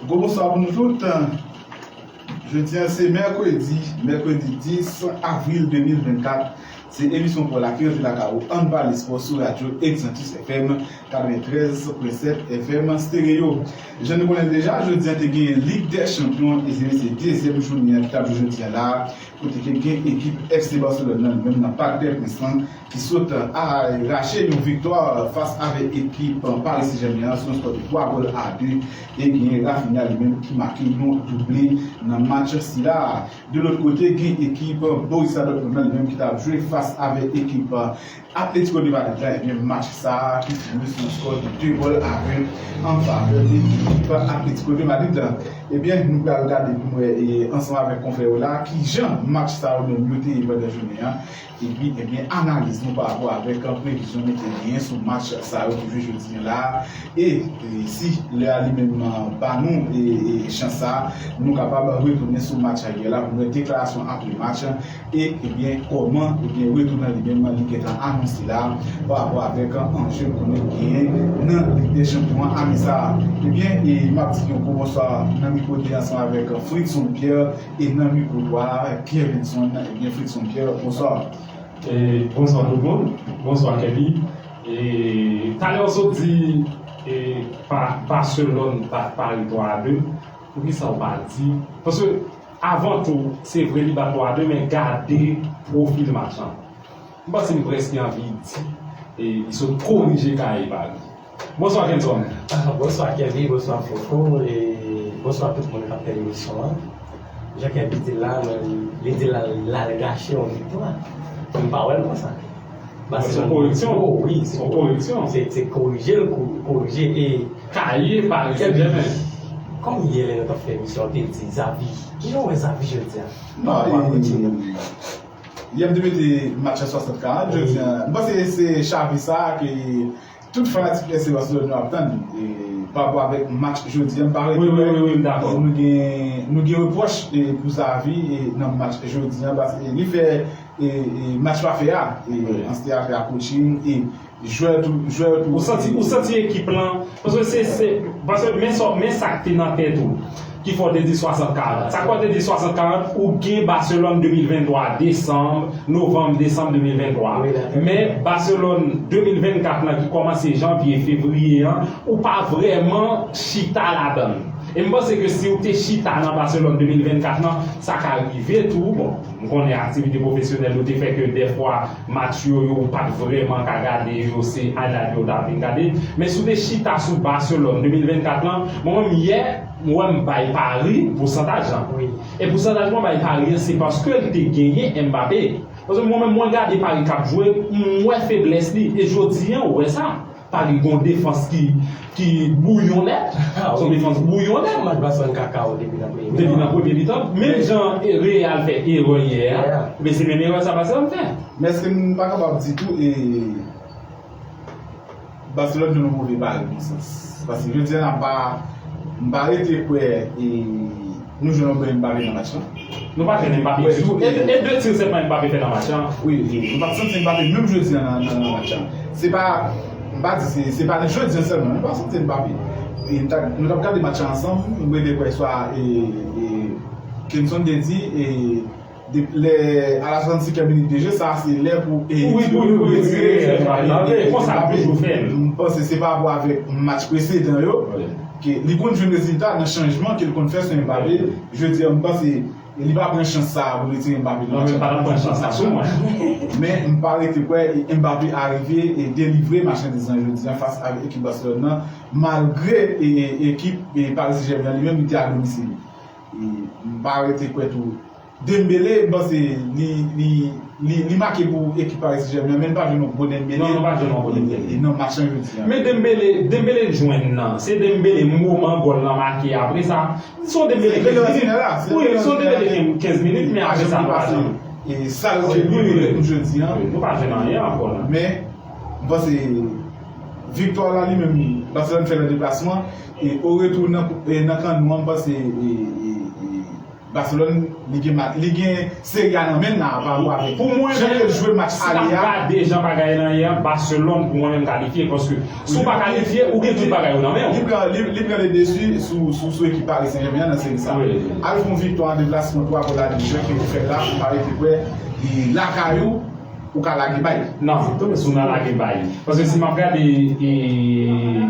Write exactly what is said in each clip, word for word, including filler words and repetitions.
Gwo bonswa pou nou tout. Jodi a se mèkredi, mèkredi dis avril de mil vennkat. Se emisyon pou la ki rantre lakay ou Ann Pale Spò sou radyo Exantus F M katreventrèz pwen sèt F M Stereo. Jan nou konnen deja, jodi a te gen Lig dè Chanpyon, e se dezyèm jounen an ki t ap jwe jodi a la, kote ke gen ekip F C Barcelone nan, li menm nan Parc des Princes lan, ki sot arache yon viktwa fas avèk ekip Paris Saint-Germain an, sou yon skò de twa gòl a de, e gen Raphinha li menm ki make yon double nan match sila. De lòt kote, gen ekip Borussia Dortmund nan li menm ki t ap jwe fas avèk ekip Atletico de Madrid la, ebyen match sa a ki fini sou yon skò de de gòl a en an favè de ekip Atletico de Madrid la. Ebyen, nou pral gade pou nou wè, e, ansanm avèk konfrè yo la, kijan match sa yo menm yo te ye pandan jounen an. Epi, ebyen, analiz nou pa rapò avèk, e, previzyon nou te genyen sou match sa yo ki jwe jodi a la. E, e si lè a li menm, e, ba nou, e, e, chans sa, nou kapab retounen sou match ayè la pou nou wè deklarasyon apre match. E, ebyen, kòman, ebyen, retour nan li menm li gentan anonse la, pa rapò avèk, e, anje nou konnen genyen nan Lig dè Chanpyon an ane sa a. Ebyen, e, m ap di yon gwo bonswa nan mikwo de ansanm avèk Fritson Pierre e nan mikwo twa a, Pierre Vinson. Ebyen, Fritson Pierre, bonswa. E, bonswa tout moun. Bonswa, Kevin. E, talè w sot di, e, pa, Barcelone bat Paris twa a de. Poukisa w pa di? Paske, avan tou, se vre li bat twa a de, men gade pwofil match lan. M panse m prèske anvi di, e, li sot korije kaye Paris. Bonswa, Kenson. Ah, bonswa, Kevin, bonswa, Fofo, e bonswa tout moun k ap fè emisyon an. Jan Kevin di la, mwen, li di la, l al rache yon viktwa. Mwen pa wè l konsa. Bon, se yon koreksyon. Oh, wi, se yon koreksyon. Se, se korije l, ko-, korije e kaye Paris Saint-Germain. Kòm yè lè nou t ap fè emisyon, te di Xavi. Kijan w wè Xavi jodi a? Non, e, yè m te mete match a swasant karant, jodi a. M panse se Xavi sa a ke tout fanatik F C Barcelone yo ap tann, e, pa rapò avèk match jodi a, m pa rete wè, wi, wi, wi, m dakò. Nou gen, nou gen repwòch, e, pou Xavi, e, nan match jodi a, paske li fè, e, e, match pafè a, e, an se te afè a coaching, e, jwè tou, jwè tou. Ou santi, ou santi ekip lan, paske se, se, paske men sa, men sa k te nan tèt ou. Ki fè w te di swasant karant. Sa k fè w te di swasant karant, ou gen Barcelone de mil venntwa desanm, novanm, desanm de mil venntwa. Wi, dakò. Men Barcelone de mil vennkat lan ki kòmanse janvye, fevriye an, ou pa vrèman chita ladan l. E m panse ke si w te chita nan Barcelone de mil vennkat lan, sa ka rive tou, bon, m konnen aktivite pwofesyonèl ou te fè ke dèfwa match yo, yo ou pa t vrèman ka gade yo, se highlight yo w ta vin gade. Men si w te chita sou Barcelone de mil vennkat lan, mwen menm yè, m wè m bay Paris pousantaj lan. Wi. E pousantaj mwen bay Paris an, se paske l te genyen Mbappé. Paske mwen menm, mwen gade Paris k ap jwe, m wè feblès li. E jodi an, ou wè sa. Paris gon defans ki, ki bouyon nèt. Ah, wi. Se yon defans bouyon nèt. Match Barcelone kakao depi nan premye mitan. Depi nan premye mitan. Menm jan e, Real fè erè yè a, yeah, men se menm erè sa Barcelone fè. Men èske nou pa kapab di tou, e, Barcelone jwenn yon move pari nan sans. Paske jodi a, n ap pa, m pa rete kwè, e, nou jwenn yon bon Mbappé nan match lan. Nou pa jwenn Mbappé ditou. E, e de tir sèlman Mbappé fè nan match lan. Wi, wi. Nou pa t santi Mbappé menm jodi a nan, nan, nan match lan. Se pa, m pa di se, se pa jodi a sèlman, nou pa santi Mbappé. E, nou ta, nou t ap gade match lan ansanm, m rete kwè swa, e, e, Kenson te di, e, de, lè, a la swasannsenkyèm minit de jeu, sa se lè pou, e, wi, pou, pou, pou retire, e, konsa Mbappé. Toujou fè l. M panse se pa rapò avèk match presedan yo, wi, ke li konn jwenn rezilta nan chanjman ke l konn fè sou Mbappé. Wi. Jodi a, m panse li pa pran chans sa a pou retire Mbappé nan match la. Non, men pa pran chans sa sou mwen. Men m pa rete kwè, e, Mbappé arive e delivre machandiz lan jodi a fas avèk ekip Barcelone nan, malgre, e, e, ekip, e, Paris Saint-Germain li menm li te a domisil. E m pa rete kwè tou Dembélé, m panse li, li, li, li make pou ekip Paris Saint-Germain, men n pa jwenn yon bon Dembélé. Non, nou pa jwenn yon bon Dembélé. E, e nan match lan jodi a. Men Dembélé, Dembélé jwenn nan. Se Dembélé moman gòl lan make apre sa. Se yon Dembélé kenz minit. Wi, se yon Dembélé kenz minit, men apre sa, nou pa jwenn. E sa l te pou jodi a. Wi, nou pa jwenn anyen ankò la. Men, m panse viktwa la li menm, Barcelone fè nan deplasman. E o retou nan, e nan kan nou an, m panse, e, e, e, Barcelone, li gen, li gen seri a nan men l la, pa rapò avèk jan ke l jwe match ale a. Si n ap gade jan bagay lan ye a, Barcelone pou mwen menm kalifye, paske si w pa kalifye, ou gen tout bagay yo nan men w. Li pran, li, li pran le dessus sou, sou, sou ekip Paris Saint-Germain an nan seri sa. Al fè yon viktwa an deplasman twa gòl a de, jan ke ou fè la, m pa rete kwè, e lakay ou, ou ka lage bay. Non, si w nan lage bay. Paske si m ap gade, e,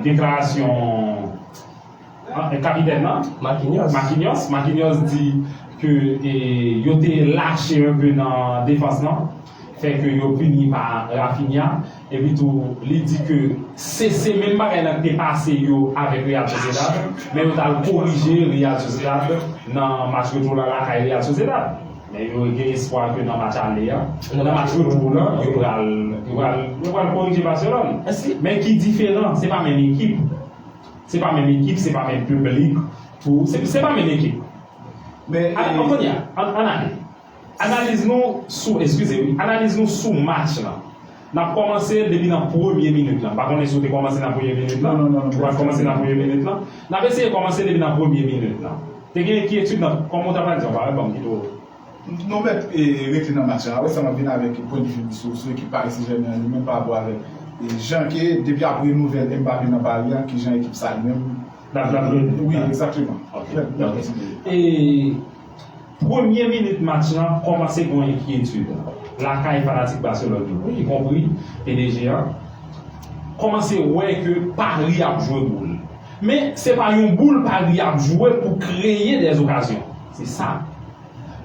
deklarasyon Ah, e kapitèn nan? Marquinhos. Marquinhos, Marquinhos di ke, e, yo te lache enpe nan defans lan, fè ke yo pini pa Raphinha, epi tou li di ke se, se menm bagay lan ki te pase yo avèk Real Sociedad, men yo t al korije Real Sociedad nan match retou la lakay Real Sociedad. Men yo gen espwa ke nan match ale a, nan match retou la, yo pral, yo pral, yo pral korije Barcelone. Men ki diferan, se pa menm ekip. Se pa menm ekip, se pa menm piblik, tou, se, se pa menm ekip. Men, An, e, an, kounye a, an, ann ale. Analiz nou sou, eskize wi, analiz nou sou match lan. N ap kòmanse depi nan premye minit lan. M pa konnen si w te kòmanse nan premye minit lan. Non, non, non, non. Ou pa t kòmanse nan premye minit lan. N ap eseye kòmanse depi nan premye minit lan. Te gen enkyetid nan, kòman w ta pral di, anba, ban m kite w. Nou mèt, e, rete nan match la. Apre sa, m ap vin avèk pwennvi m sou, sou ekip Paris Saint-Germain an li menm pa rapò avèk, e, jan ke, depi apre nouvèl Mbappé nan Paris an, kijan ekip sa li menm. L ap, l ap jwe. Wi, egzakteman. Ok. Mèt, mèt kontinye. E premye minit match lan, kòmanse gen yon enkyetid lakay fanatik Barcelone yo, ikonpri P D G an. Kòmanse wè ke Paris ap jwe boul. Men, se pa yon boul Paris ap jwe pou kreye dèzokazyon. Se sa.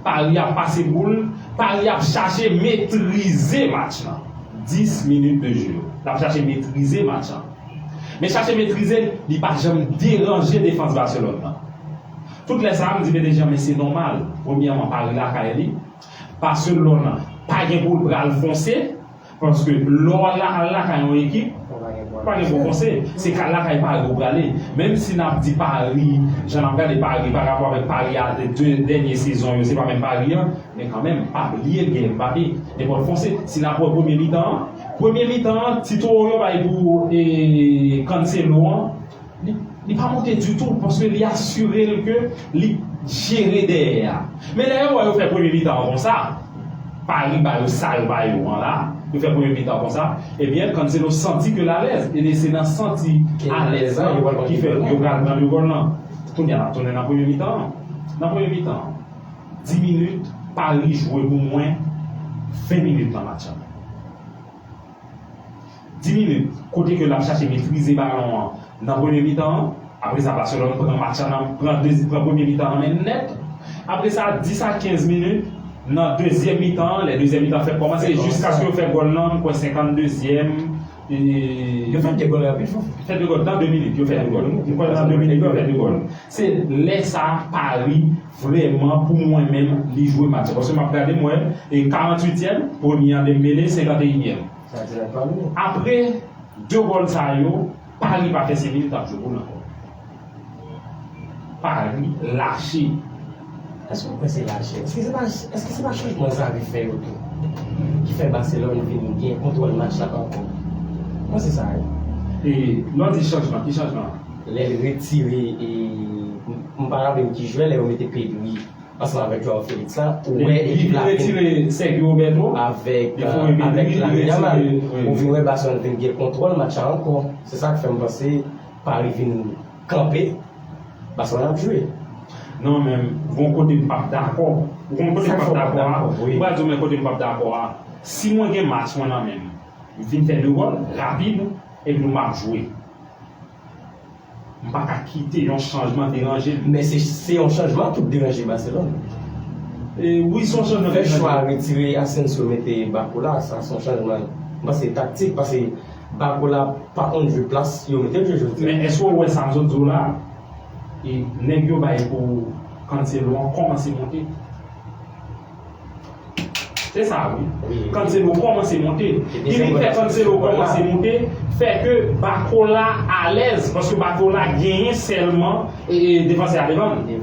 Paris ap pase boul, Paris ap chache metrize match lan. Dis minit de jeu. L ap chache metrize match lan. Men chache metrize l, li pa janm deranje defans Barcelone nan. Tout lè sa a, m di P D G an, men se nòmal. Premyèman, Paris lakay li. Barcelone pa gen pou l pral fonse. Paske lè w al la, al lakay yon ekip, ou pa gen pou w fonse. Se ka lakay Paris ou prale. Menm si n ap di Paris, jan n ap gade Paris pa rapò avèk Paris a de, de dènye sezon yo, se pa menm Paris an, men kanmenm, pa bliye l gen Mbappé. Nenpòt fonse, si n ap wè premye mitan an, premye mitan an, ti towo yo bay pou, e, Cancelo an, Li, li pa monte ditou, paske li asire l ke li jere dèyè a. Men lè yo wè yo fè premye mitan an konsa, Paris ba yo sa yo ba yo an la, yo fè premye mitan an konsa, ebyen, Cancelo santi ke l alèz. E se nan santi alèz lan ki fè yo pral pran de gòl lan. Kounye a, n ap tounen nan premye mitan an. Nan premye mitan an, dis minit, Paris jwe pou mwen ven minit nan match lan. Dis minit, kote ke l ap chache metrize balon an nan premye mitan an. Apre sa, Barcelone pran match lan, pran, pran premye mitan an nan men nèt. Apre sa, dis a kenz minit, nan dezyèm mitan an, lè dezyèm mitan fèk kòmanse, jiskaske yo fè gòl nan, m kwè, senkanndezyèm. Yo fè de gòl rapid, fò. Fè de gòl, nan de minit, yo fè de gòl. M kwè nan de minit, yo fè de gòl. Se lè sa a, Paris, vrèman, pou mwen menm, li jwe match. Paske m ap gade, m wè, e karanntuityèm, premye an Dembélé, senkanteyinyèm. Sa di nèt pa nou. Apre de gòl sa yo, Paris pa fè senk minit ap jwe boul ankò. Paris lache. Èske w kwè se lache? Èske se pa, èske se pa chanjman Xavi fè yo tou ki fè Barcelone vin gen kontwòl match la ankò? Mwen se sa wi. E lè w di chanjman, ki chanjman? Lè l retire, e, m, m pa raple m ki jwè, lè yo mete Pedri ansanm avèk Joao Felix la, ou wè ekip la vin retire Sergio Roberto, avèk, avèk Lamine Yamal. Ou vin wè Barcelone vin gen kontwòl match la ankò. Se sa k fè m panse Paris vin kanpe, Barcelone ap jwe. Non, men gon kote m p ap dakò. Gon kote m p ap dakò a. Ou pral di w men kote m p ap dakò a. Si mwen gen match mwen nan men m, m fin fè de gòl, rapid, epi m ap jwe. M pa ka kite yon chanjman deranje m. Men se, se yon chanjman tou k deranje Barcelone. E, wi, se yon chanjman ki deranje m. Fè chwa retire Asensio, mete Barcola, sa se yon chanjman. M panse taktik, paske Barcola pa konn jwe plas yo mete l jwe jodi a. Men èske w wè sa m sot di w la? E nèg yo bay pou Cancelo an kòmanse monte. Se sa wi. Cancelo kòmanse monte. Ki vin fè Cancelo kòmanse monte, fè ke Barcola alèz, paske Barcola genyen sèlman, e, e, defansè a devan l.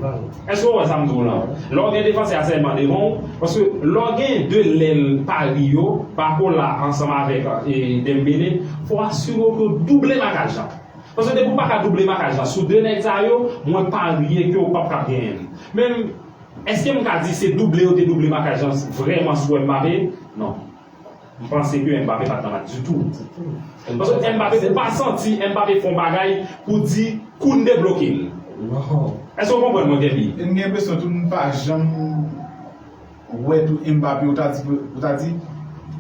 Èske w wè sa m di w lan? Lè w gen defansè a sèlman devan w, paske lè w gen de lèl Paris yo, Barcola ansanm avèk, e, Dembélé, fò w asire w ke w double makaj lan. Paske depi w pa ka double makaj lan sou de nèg sa yo, mwen parye ke w p ap ka genyen l. Menm Èske m ka di se double yo te double makaj lan vrèman sou Mbappé? Non. M panse ke Mbappé pa t nan match ditou. Paske Mbappé, ou pa santi Mbappé fè yon bagay pou di kou n debloke l. Èske w konprann mwen, Gaby? E m gen enpresyon tou nou pa janm wè tou Mbappé, ou ta di, ou ta di,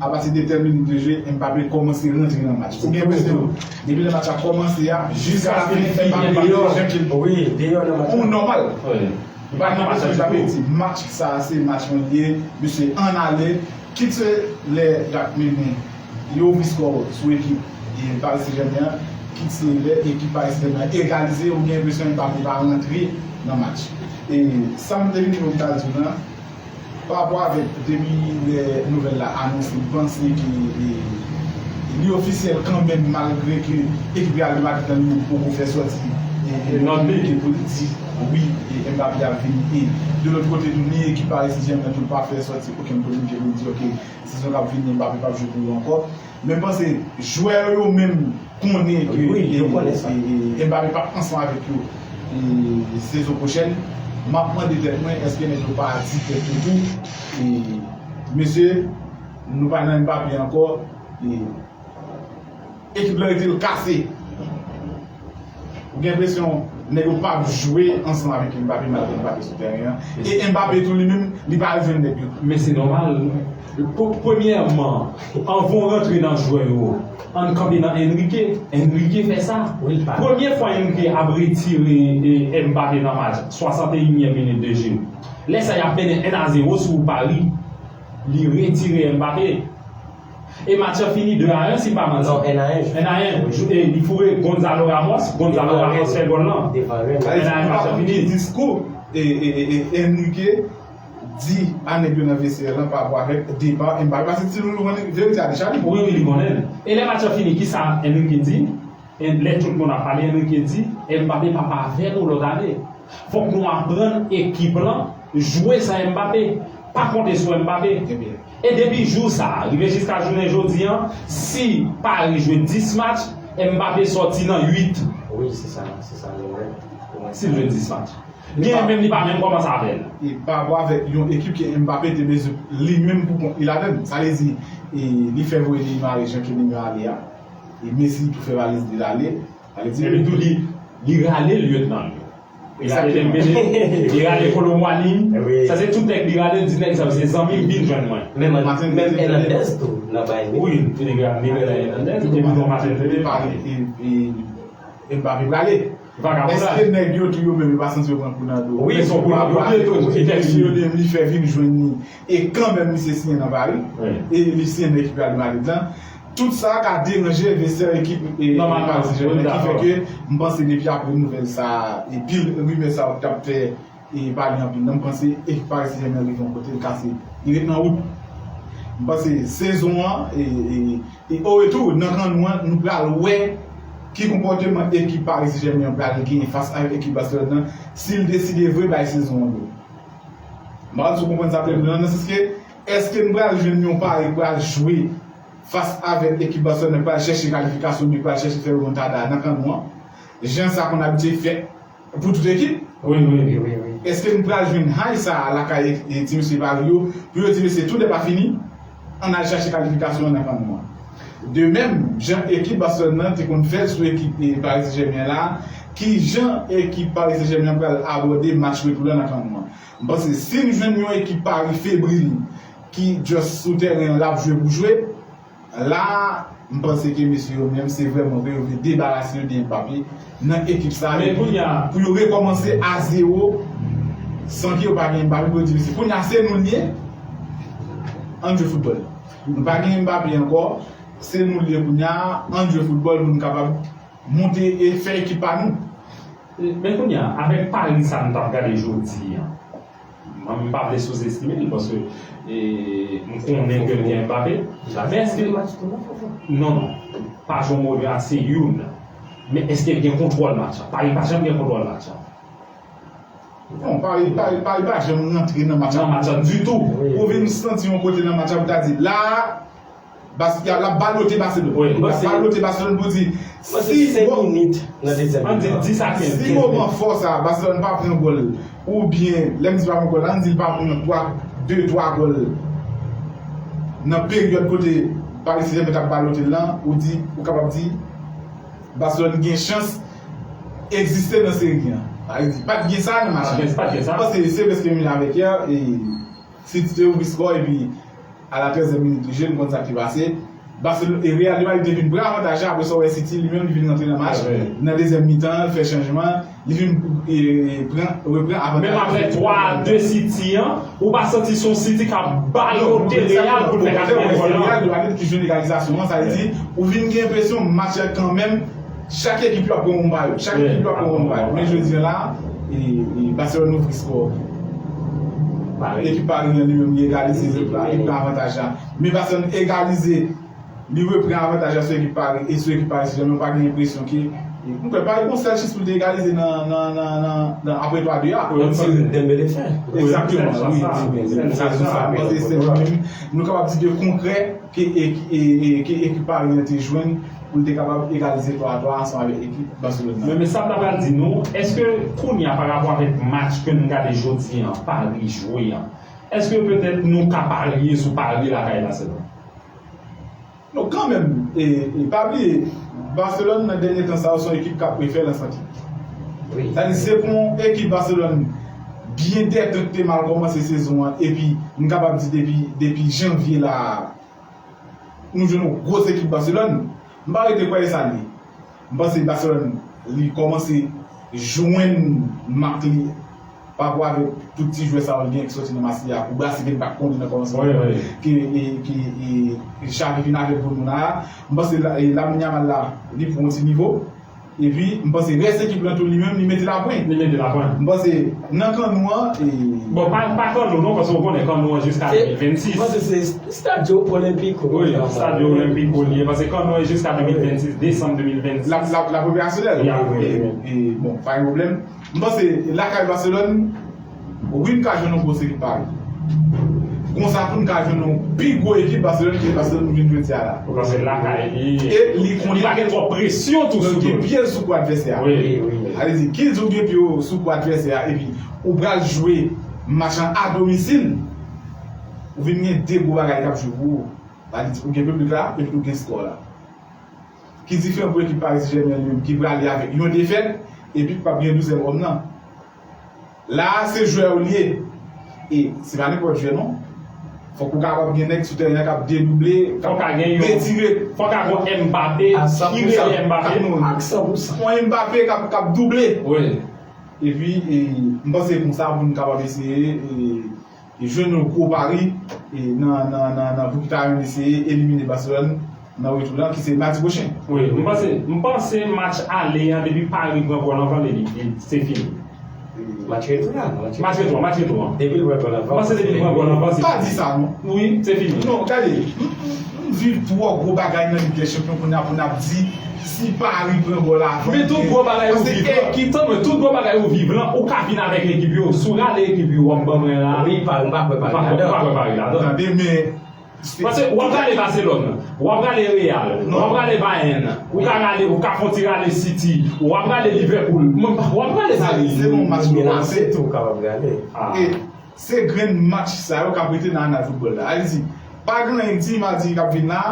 apati de tèl minit de jeu, Mbappé kòmanse rantre nan match. Ou gen enpresyon, depi lè match la kòmanse a, jiska lafen, Mbappé te jan ke l, wi, deyò nan match la. Ou nòmal. Wi. Ou pa gen enpresyon Mbappé di, match sa a, se match mwen li ye, misye annale, kit se lè y ap mennen, yo ouvri skò sou ekip e Paris Saint-Germain an, kit se lè ekip Paris Saint-Germain an egalize, ou gen enpresyon Mbappé pa rantre nan match. E sa m te vin pou m ta di w lan, pa rapò avèk depi lè nouvèl la anonse, m panse ke e, li ofisyèl kanmenm, malgre ke ekip Real de Madrid lan li menm poko fè sòti e, e, nòt li pou l di wi, e, Mbappé ap vini. E de lòt kote tou, ni ekip Paris Saint-Germain tou pa fè sòti okenn kominike pou l di, ok, sezon k ap vini, Mbappé p ap jwe pou yo ankò. Men m panse jwè yo menm konnen ke, wi, yo konnen sa, e, e, Mbappé p ap ansanm avèk yo e, sezon pwochèn. M ap mande tèt mwen, èske nèg yo pa di tèt yo tou, e, mesye, nou pa nan Mbappé ankò, e, ekip lan rete l kase. Ou gen enpresyon nèg yo p ap jwe ansanm avèk Mbappé malgre Mbappé sou tèren an. E Mbappé tou li menm, li pa al jwenn nèg yo. Men se nòmal. Pou, premyèman, anvan w rantre nan jwè yo, ann kanpe nan Enrique. Enrique fè sa. Wi, pa. Premye fwa Enrique ap retire e, Mbappé nan match, swasanteyinyèm minit de jeu. Lè sa y ap mennen en a zewo sou Paris, li retire Mbappé. E match lan fini de a en, si m pa manti. Non, en a en. En a en. Wi. E li foure Gonzalo Ramos, Gonzalo Ramos fè gòl lan. Devan Real. En a en, match lan fini. Diskou e, e, e, e Enrique di a nèg yo nan vestyè lan pa rapò avèk depa Mbappé. Paske ti loulou konn verite a deja li. Wi, wi, li konnen l. E lè match lan fini, kisa Enrique di? E lè tout moun ap pale, Enrique di, Mbappé p ap avè nou lòt ane. Fòk nou aprann ekip lan jwe san Mbappé. Pa konte sou Mbappé. Ebyen. E depi jou sa a, rive jiska jounen jodi an, si Paris jwe dis match, Mbappé sòti nan uit. Wi, se sa, se sa, li wè. Si l jwe dis match. Genyen menm li pa menm kòmanse avè l. E pa rapò avèk yon ekip ke Mbappé te bezwen li menm pou kont li ladann. Sa vle di, e, li fè voye Neymar jan ke Neymar ale a. E Messi tou fè valiz li l ale. Sa vle di, epi tou li, li rale lyetnan l yo. Li rale Dembélé, li rale Kolo Muani. Wi. Sa se tout nèg li rale, l di nèg sa yo se zanmi m, vin jwenn mwen. Menm, menm Hernandez tou nan Bayern. Wi, li rale Hernandez, epi nou Martin Dembélé. E, e, e, Mbappé prale. Vagabondaj. Èske nèg yo tou yo menm yo pa santi yo pran kou nan do? Wi, se yon kou nan do, yo tou, yo tou. Messi yo de li fè vin jwenn li. E kanmenm misye siyen nan Paris. Wi. E li siyen nan ekip Real Madrid lan. Tout sa ka deranje vestyè ekip e Paris Saint-Germain ki fè ke m panse depi apre nouvèl sa a, e pil rimè sa yo ki t ap fè e pale anpil nan, m panse ekip Paris Saint-Germain rive yon kote l kase, li ret nan wout. M panse sezon an e, e, e o retou nan kan nou an, nou pral wè ki konpòteman ekip Paris Saint-Germain an pral genyen fas avèk ekip Barcelone nan, si l deside vre bay sezon an do. M pa konn si w konprann sa m vle di w lan, nan sans ke, èske n pral jwenn yon Paris k pral jwe fas avèk ekip Barcelone k pral chèche kalifikasyon oubyen k pral chèche fè remontada nan kan nou an? Jan sa konn abitye fèt pou tout ekip. Wi, wi, wi, wi. Èske n pral jwenn high sa a lakay e, e ti mesye Paris yo, pou yo di, mesye, tout n'est pas fini, ann al chache kalifikasyon an nan kan nou an? De menm, jan ekip Barcelone nan te konn fè l sou ekip e, Paris Saint-Germain la, ki jan ekip Paris Saint-Germain an pral abòde match retou la nan kan nou an? M panse si n jwenn yon ekip Paris febril ki just sou tèren an l ap jwe pou jwe, la, m panse ke mesye yo menm se vrèman vre yo vle debarase yo de Mbappé nan ekip sa a, men kounye a pou yo rekòmanse a zewo san ke yo pa gen Mbappé, pou yo di mesye kounye a se nou l ye, ann jwe foutbòl. Nou pa gen Mbappé ankò, se nou l ye kounye a, ann jwe foutbòl pou nou kapab monte e fè ekip pa nou. Men kounye a, avèk Paris sa nou t ap gade jodi a, mwen, m pa vle souzestime l, paske, e, m konnen ke l gen Mbappé. Men èske, non, non, pa jwe yon move match, se youn. Men èske l gen kontwòl match la? Paris pa janm gen kontwòl match la. Non, Paris, Paris, Paris pa janm rantre nan match la. Nan match la ditou. Wi. Ou vin santi yon kote nan match la, ou ta di, la, Bas, y ap, l ap balote Barcelone. Wi, y ap balote Barcelone pou di, si senk minit nan dezyèm mitan. An di dis a kenz. Si moman fò sa a, Barcelone pa pran gòl, oubyen, lè m di pa pran gòl la, ann di l pa pran twa, de, twa gòl nan peryòd kote Paris Saint-Germain t ap balote l lan, ou di, ou kapab di, Barcelone gen chans egziste nan seri an. Sa vle di, pa t gen sa nan match la. Pa t gen, pa t gen sa. Paske se prèske menm jan avèk yè, e City te ouvri skò, epi a la trèzyèm minit, li jwe, nou konn sa ki pase. Barcelone, e Real de Madrid te vin pran avantaj la, apre sa, w wè City, li menm, li vin rantre nan match. Nan dezyèm mitan, fè chanjman, li vin, e, e, pran, repran avantaj la. Menm apre twa a de City an, ou pa santi se yon City k ap balote Real pou l fè katriyèm gòl lan? Real de Madrid ki jwenn egalizasyon an, sa vle di, ou vin gen enpresyon match la kanmenm, chak ekip yo ap pran wonba yo. Chak ekip yo ap pran wonba yo. Men jodi a la, e, e, Barcelone ouvri skò. Ekip Paris an li menm li egalize, li pran avantaj la. Men Barcelone egalize, li repran avantaj la sou ekip Paris, e sou ekip Paris Saint-Germain, ou pa gen enpresyon ke, e, m kwè Paris gon sèl chans pou l te egalize nan, nan, nan, nan, nan apre twa de a. Yon ti Dembélé fè. Egzakteman, wi, wi, wi. Sa, sa, sa, nou kapab di de konkrè, ke, e, e, e, ke ekip Paris an te jwenn pou l te kapab egalize twa a twa ansanm avèk ekip Barcelone nan. Men, men sa m ta pral di nou, èske kounye a parapò avèk match ke n gade jodi an, Paris jwe an, èske petèt nou ka parye sou Paris lakay Barcelone? Non, kanmenm, e, e pa bliye, Barcelone nan dènye tan sa yo se yon ekip k ap refè lansante. Wi. Sa di se pou yon ekip Barcelone byen dètan ki te mal kòmanse sezon an, epi m kapab di depi, depi janvye la, nou jwenn yon gwo ekip Barcelone. M pa rete kwè e sa li ye. M panse Barcelone, li kòmanse jwenn mak li pa rapò avèk tout ti jwè sa yo l gen ki sòti nan Marseillaise a. Kou Brasi gen pa konnen nan kòmansman ke, e, ke, e, Xavi vin avèk Bruno la. M panse la, e, Lamine Yamal la, li pran yon ti nivo. Epi, m panse rès ekip lan tou li menm, li mete lapwen. Li mete lapwen. M panse nan kan nou an, e, bon, pa, pa kan nou non, paske w konnen kan nou an jiska de mil vennsis. M panse se Stadio Olimpico. Wi, Stadio Olimpico li ye, paske kan nou an jiska de mil vennsis, desanm de mil vennsis. L ap, l ap, l ap operasyonèl. Li ap, e, e, bon, pa gen pwoblèm. M panse lakay Barcelone, wi, n ka jwenn yon gwo ekip Paris. Konsa tou n ka jwenn yon pi gwo ekip Barcelone ke Barcelone nou jwenn jodi a la. Ou panse lakay li, e li konnen li pa gen twòp presyon tou sou li. Gen pye l sou kou advèsè a. Wi, wi. Sa vle di, kilti w gen pye w sou kou advèsè a, epi ou pral jwe match lan a domisil, ou vin gen de gwo bagay k ap jwe pou ou. Sa vle di, ou gen piblik la, epi ou gen skò la. Ki diferan pou ekip Paris Saint-Germain li menm ki prale avèk yon defèt epi k p ap gen douzèm òm nan. La a, se jwè yo l ye. E se pa nenpòt jwè non. Fòk ou kapab gen nèg sou teren an k ap dedouble, k ap retire. Fòk a gen yon Mbappé ki rele Mbappé. A san pou san. Yon Mbappé k ap, k ap double. Wi. Epi, e, m panse konsa pou nou kapab eseye, e, e jwenn yon gwo pari, e, nan, nan, nan, nan pou ki ta renmen eseye elimine Barcelone nan retou lan, ki se madi pwochen. Wi, m panse, m panse match ale an, depi Paris pran gòl anvan li, li, li, se fini. Match retou la, match retou. Match retou an, match retou an. Depi l pran gòl anvan. M panse depi l pran gòl anvan, se fini. Pa di sa non. Wi, se fini. Non, gade, m, m, m viv twò gwo bagay nan Lig dè Chanpyon pou n ap, pou n ap di si Paris pran gòl avan. Men tout gwo bagay ou viv lan, tann mwen, tout gwo bagay ou viv lan, ou ka vin avèk ekip yo. Si w rale ekip yo, w ap ban mwen la. Wi, pa, m pa kwè Paris ladan. M pa kwè Paris ladan. Tande, men, paske w ap rale Barcelone, w ap rale Real, w ap rale Bayern, ou ka rale, ou ka fè yon ti rale City, w ap rale Liverpool, w ap rale Paris. Se yon match nou panse tou kapab rale. E Se grenn match sa yo k ap rete nan anal foutbòl la. Sa vle di, pa gen anyen k di madi k ap vin la,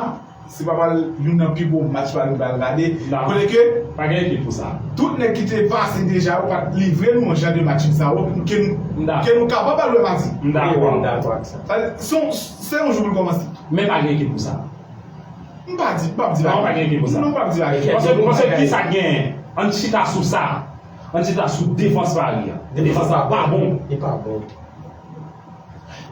se pa pral youn nan pi gwo match Paris pral gade. Kote ke pa gen ekip pou sa. Tout nèg ki te pase deja yo pa t livre nou yon jan de match sa yo ke nou, ke nou kapab al wè madi. M dakò. M dakò ak sa. Sa vle di, se yon, se yon jou pou l kòmanse. Men pa gen ekip pou sa. M pa di, m p ap di bagay. Non, pa gen ekip pou sa. Non, m p ap di bagay. Paske, paske ki sa k genyen? Ann chita sou sa. Ann chita sou defans Paris an. Defans la pa bon. Li pa bon.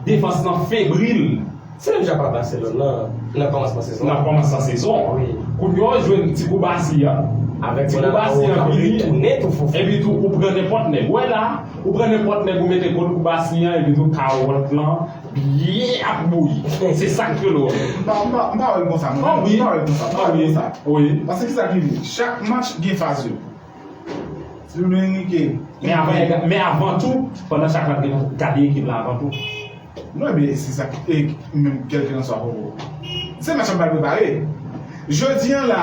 Defans lan febril. Se menm jan pa Barcelone nan, nan kòmansman sezon. Nan kòmansman sezon. Wi. Kounye a, w jwenn ti Koubasi an. Avèk ti Koubasi an vini. Epi tou, ou pran nenpòt nèg. Wè la, ou pran nenpòt nèg, ou mete kont Koubasi an, epi tou kawòt lan byen ap bouyi. Se sa k rele w. M pa, m pa, m pa wè l konsa, non. M pa wè l konsa, m pa wè l konsa. Wi. Paske ki sa k rive? Chak match gen faz yo. Si Luis Enrique. Men avan, men avan tou, pandan chak match, gade ekip la avan tou. Non, men se sa ki, e, menm kèlkelanswa pou Se match la m pral prepare. Jodi a la,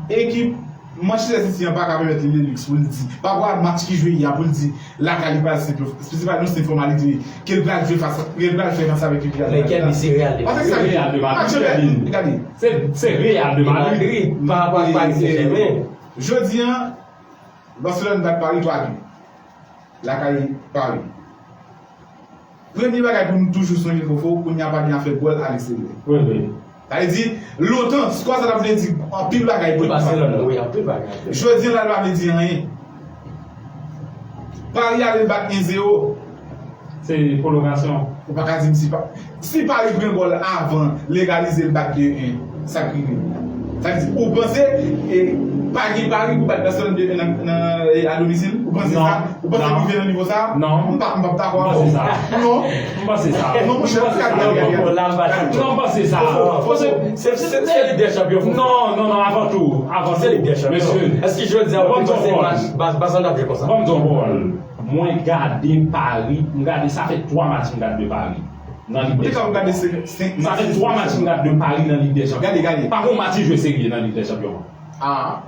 ekip Manchester City an pa ka pèmèt li Lelux pou l di, pa rapò a match ki jwe yè a pou l di lakay li pral senp, se pa yon senp fòmalite ke l pral jwe fas, ke l pral fè fas avèk ekip Real Madrid la. Men Kèbi, se Real de Madrid. Paske sa, se Real de Madrid, gade. Se, se Real de Madrid. Pa rapò ak Paris Saint-Germain. Jodi a, Barcelone bat Paris twa de. Lakay Paris. Premye bagay pou nou toujou sonje, Fofo, kounye a pa gen afè gòl aleksteryè. Wi, wi. Sa vle di, lontan, skò sa t ap vle di anpil bagay pou ekip Barcelone. Wi, anpil bagay. Jodi a la, l pa vle di anyen. Paris ale bat en zewo. Se pwolongasyon. Ou pa ka di m si pa. Si Paris pran gòl avan, legalize l bat de en, sa k rive? Sa vle di, ou panse, e, pa gen Paris pou bat Barcelone de en nan, nan, e, a domisil? Ou panse sa? Ou panse l rive nan nivo sa? Non. M pa, m p ap dakò avè w. Non. M panse sa. Non, monchè, gade, gade, gade. Non, m panse sa. Se, se, se Lig dè Chanpyon. Non, non, non, avan tou. Avan tou. Se Lig dè Chanpyon. Mesye. Èske jodi a ou te panse match Barcelone ap jwe konsa? Ban m di w yon pawòl. Mwen gade Paris, m gade, sa fè twa match m gade de Paris nan Lig dè Chanpyon. Sa fè twa match m gade de Paris nan Lig dè Chanpyon. Gade, gade. Pa gon match li jwe serye nan Lig dè Chanpyon an. Ah,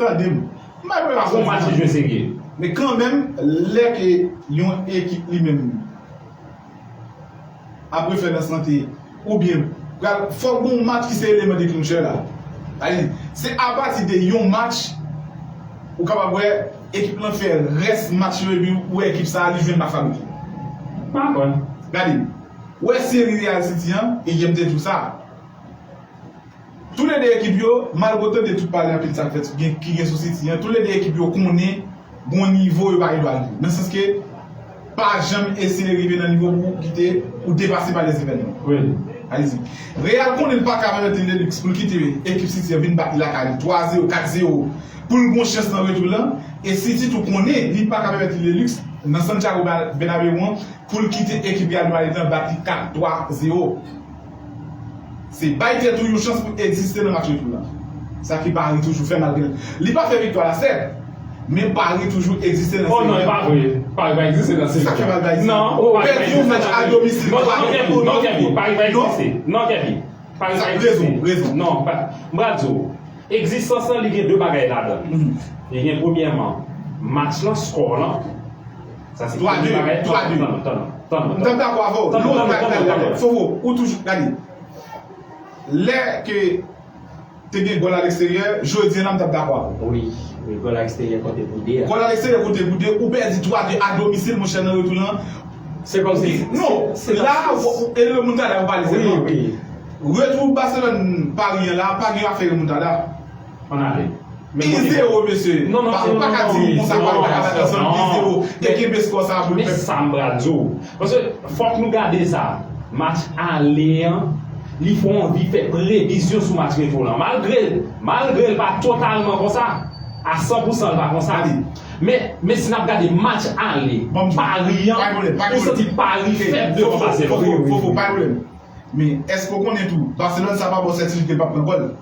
tande m. M pa gon match li jwe serye. Men kanmenm, lè ke yon ekip li menm ap refè nan sante, oubyen pral, fòk gon match ki se eleman deklanchè la. Sa vle di, se apati de yon match, ou kapab wè ekip lan fè rès match yo, epi ou wè ekip sa a, li jwenn match la bouke. Pa konn. Gade, ou wè seri Real City an, e yè m te di w sa. Toulede ekip yo, malgre w tande tout pale anpil sa k fèt, gen, ki gen sou City an, toulede ekip yo konnen gon nivo yo pa gen dwa rive. Nan sans ke, pa janm eseye rive nan nivo pou kite ou depase pa lèzevènman. Wi. Alezi. Real konnen l pa ka pèmèt li Lelux pou l kite ekip City an vin bat li lakay li twa zewo, kat zewo, pou l gon chans nan retou lan. E City tou konnen li pa ka pèmèt li Lelux nan Santiago Bernabéu an pou l kite ekip Real Madrid lan bat li kat twa zewo. Se bay tèt ou yon chans pou egziste nan match retou lan. Sa ke Paris toujou fè malgre li pa fè viktwa la, sèt, men Paris toujou egziste nan seri. Oh non, e pa vre. Paris pa egziste nan seri. Sa fè mal Paris. Non, Paris pa egziste nan seri. Pèdi yon match a domisil twa de. Non, non, Kèbi, non, Kèbi, Paris pa egziste. Non, Kèbi. Paris pa egziste. Sa, rezon, rezon. Non, pa, m pral di w, egzistans lan, li gen de bagay ladan l. Mhm. Li gen premyèman, match lan, skò lan. Sa se premye bagay. Twa de, twa de. Tann, tann, tann, tann. M t ap dakò avè w. Tann, tann, tann, tann, tann. Fofo, ou toujou, gade. Lè ke te gen gòl aleksteryè, jodi a la m t ap dakò avè w. Wi, wi, gòl aleksteryè konte pou de a. Gòl aleksteryè konte pou de, ou pèdi twa de a domisil, monchè, nan retou lan. Se kòmsi. Non, se la, e remontada ou pale sèlman. Wi, wi. Retou Barcelone Paris an la, pa gen afè remontada. Ann ale. Ki zewo, mesye? Non, non, non, non, non, non, non. Pa ka di m konsa, pa ka bat ansanm, ki zewo. Te kenbe skò sa a pou l fè. Men sa m pral di w. Paske fòk nou gade sa. Match ale an, li fè w anvi fè previzyon sou match retou lan. Malgre, malgre l pa totalman konsa, a san pou san l pa konsa. Men, men si n ap gade match ale, Paris an, ou santi Paris fèb devan Barcelone. Fofo, Fofo, pa gen pwoblèm. Men, èske w konnen tou, Barcelone sa pa ba w sètifika l p ap pran gòl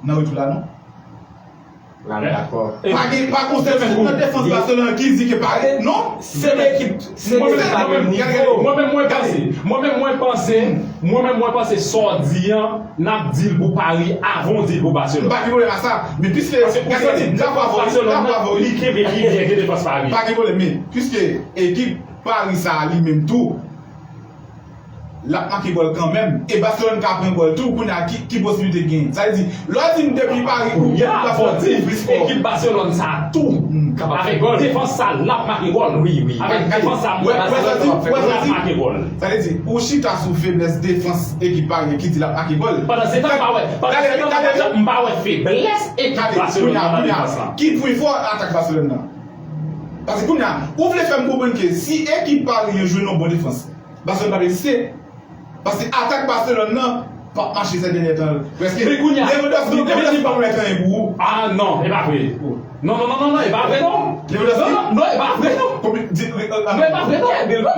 nan retou la, non? La, m dakò. Pa gen, pa gon sètifika nan defans Barcelone ki di ke Paris, non? Se de ekip, se de ekip pa menm nivo. Mwen menm, mwen panse, mwen menm, mwen panse, mwen menm, mwen panse sa w di an, n ap di l pou Paris avan w di l pou Barcelone. M pa gen pwoblèm ak sa, men piske, gade, m dakò avè w, m dakò avè w, li kenbe pi byen ke defans Paris. Pa gen pwoblèm, men piske ekip Paris sa a li menm tou, l ap make gòl kanmenm. E Barcelone ka pran gòl tou. Kounye a, ki, ki posiblite gen? Sa vle di, lè w di m depi Paris ou Barcelone ouvri skò. Ekip Barcelone sa a tou, avèk defans sa a, l ap make gòl. Wi, wi. Avèk defans sa a, Barcelone l ap make gòl. Sa vle di, ou chita sou feblès defans ekip Paris ki di l ap make gòl. Pandan se tan, m pa wè, pandan se tan, m pa wè feblès ekip Barcelone nan defans lan. Ki pwen fò atak Barcelone nan? Paske kounye a, ou vle fè m konprann ke si ekip Paris yo jwe nan bon defans, Barcelone p ap egziste. Paske atak Barcelone nan p ap mache sè dènye tan. Prèske Lewandowski, Lewandowski pa mèt anyen pou ou. Ah non, e pa vre. Non, non, non, non, non, e pa vre non. Lewandowski? Non, non, non, e pa vre non. Konbyen, di, Non, e pa vre, non.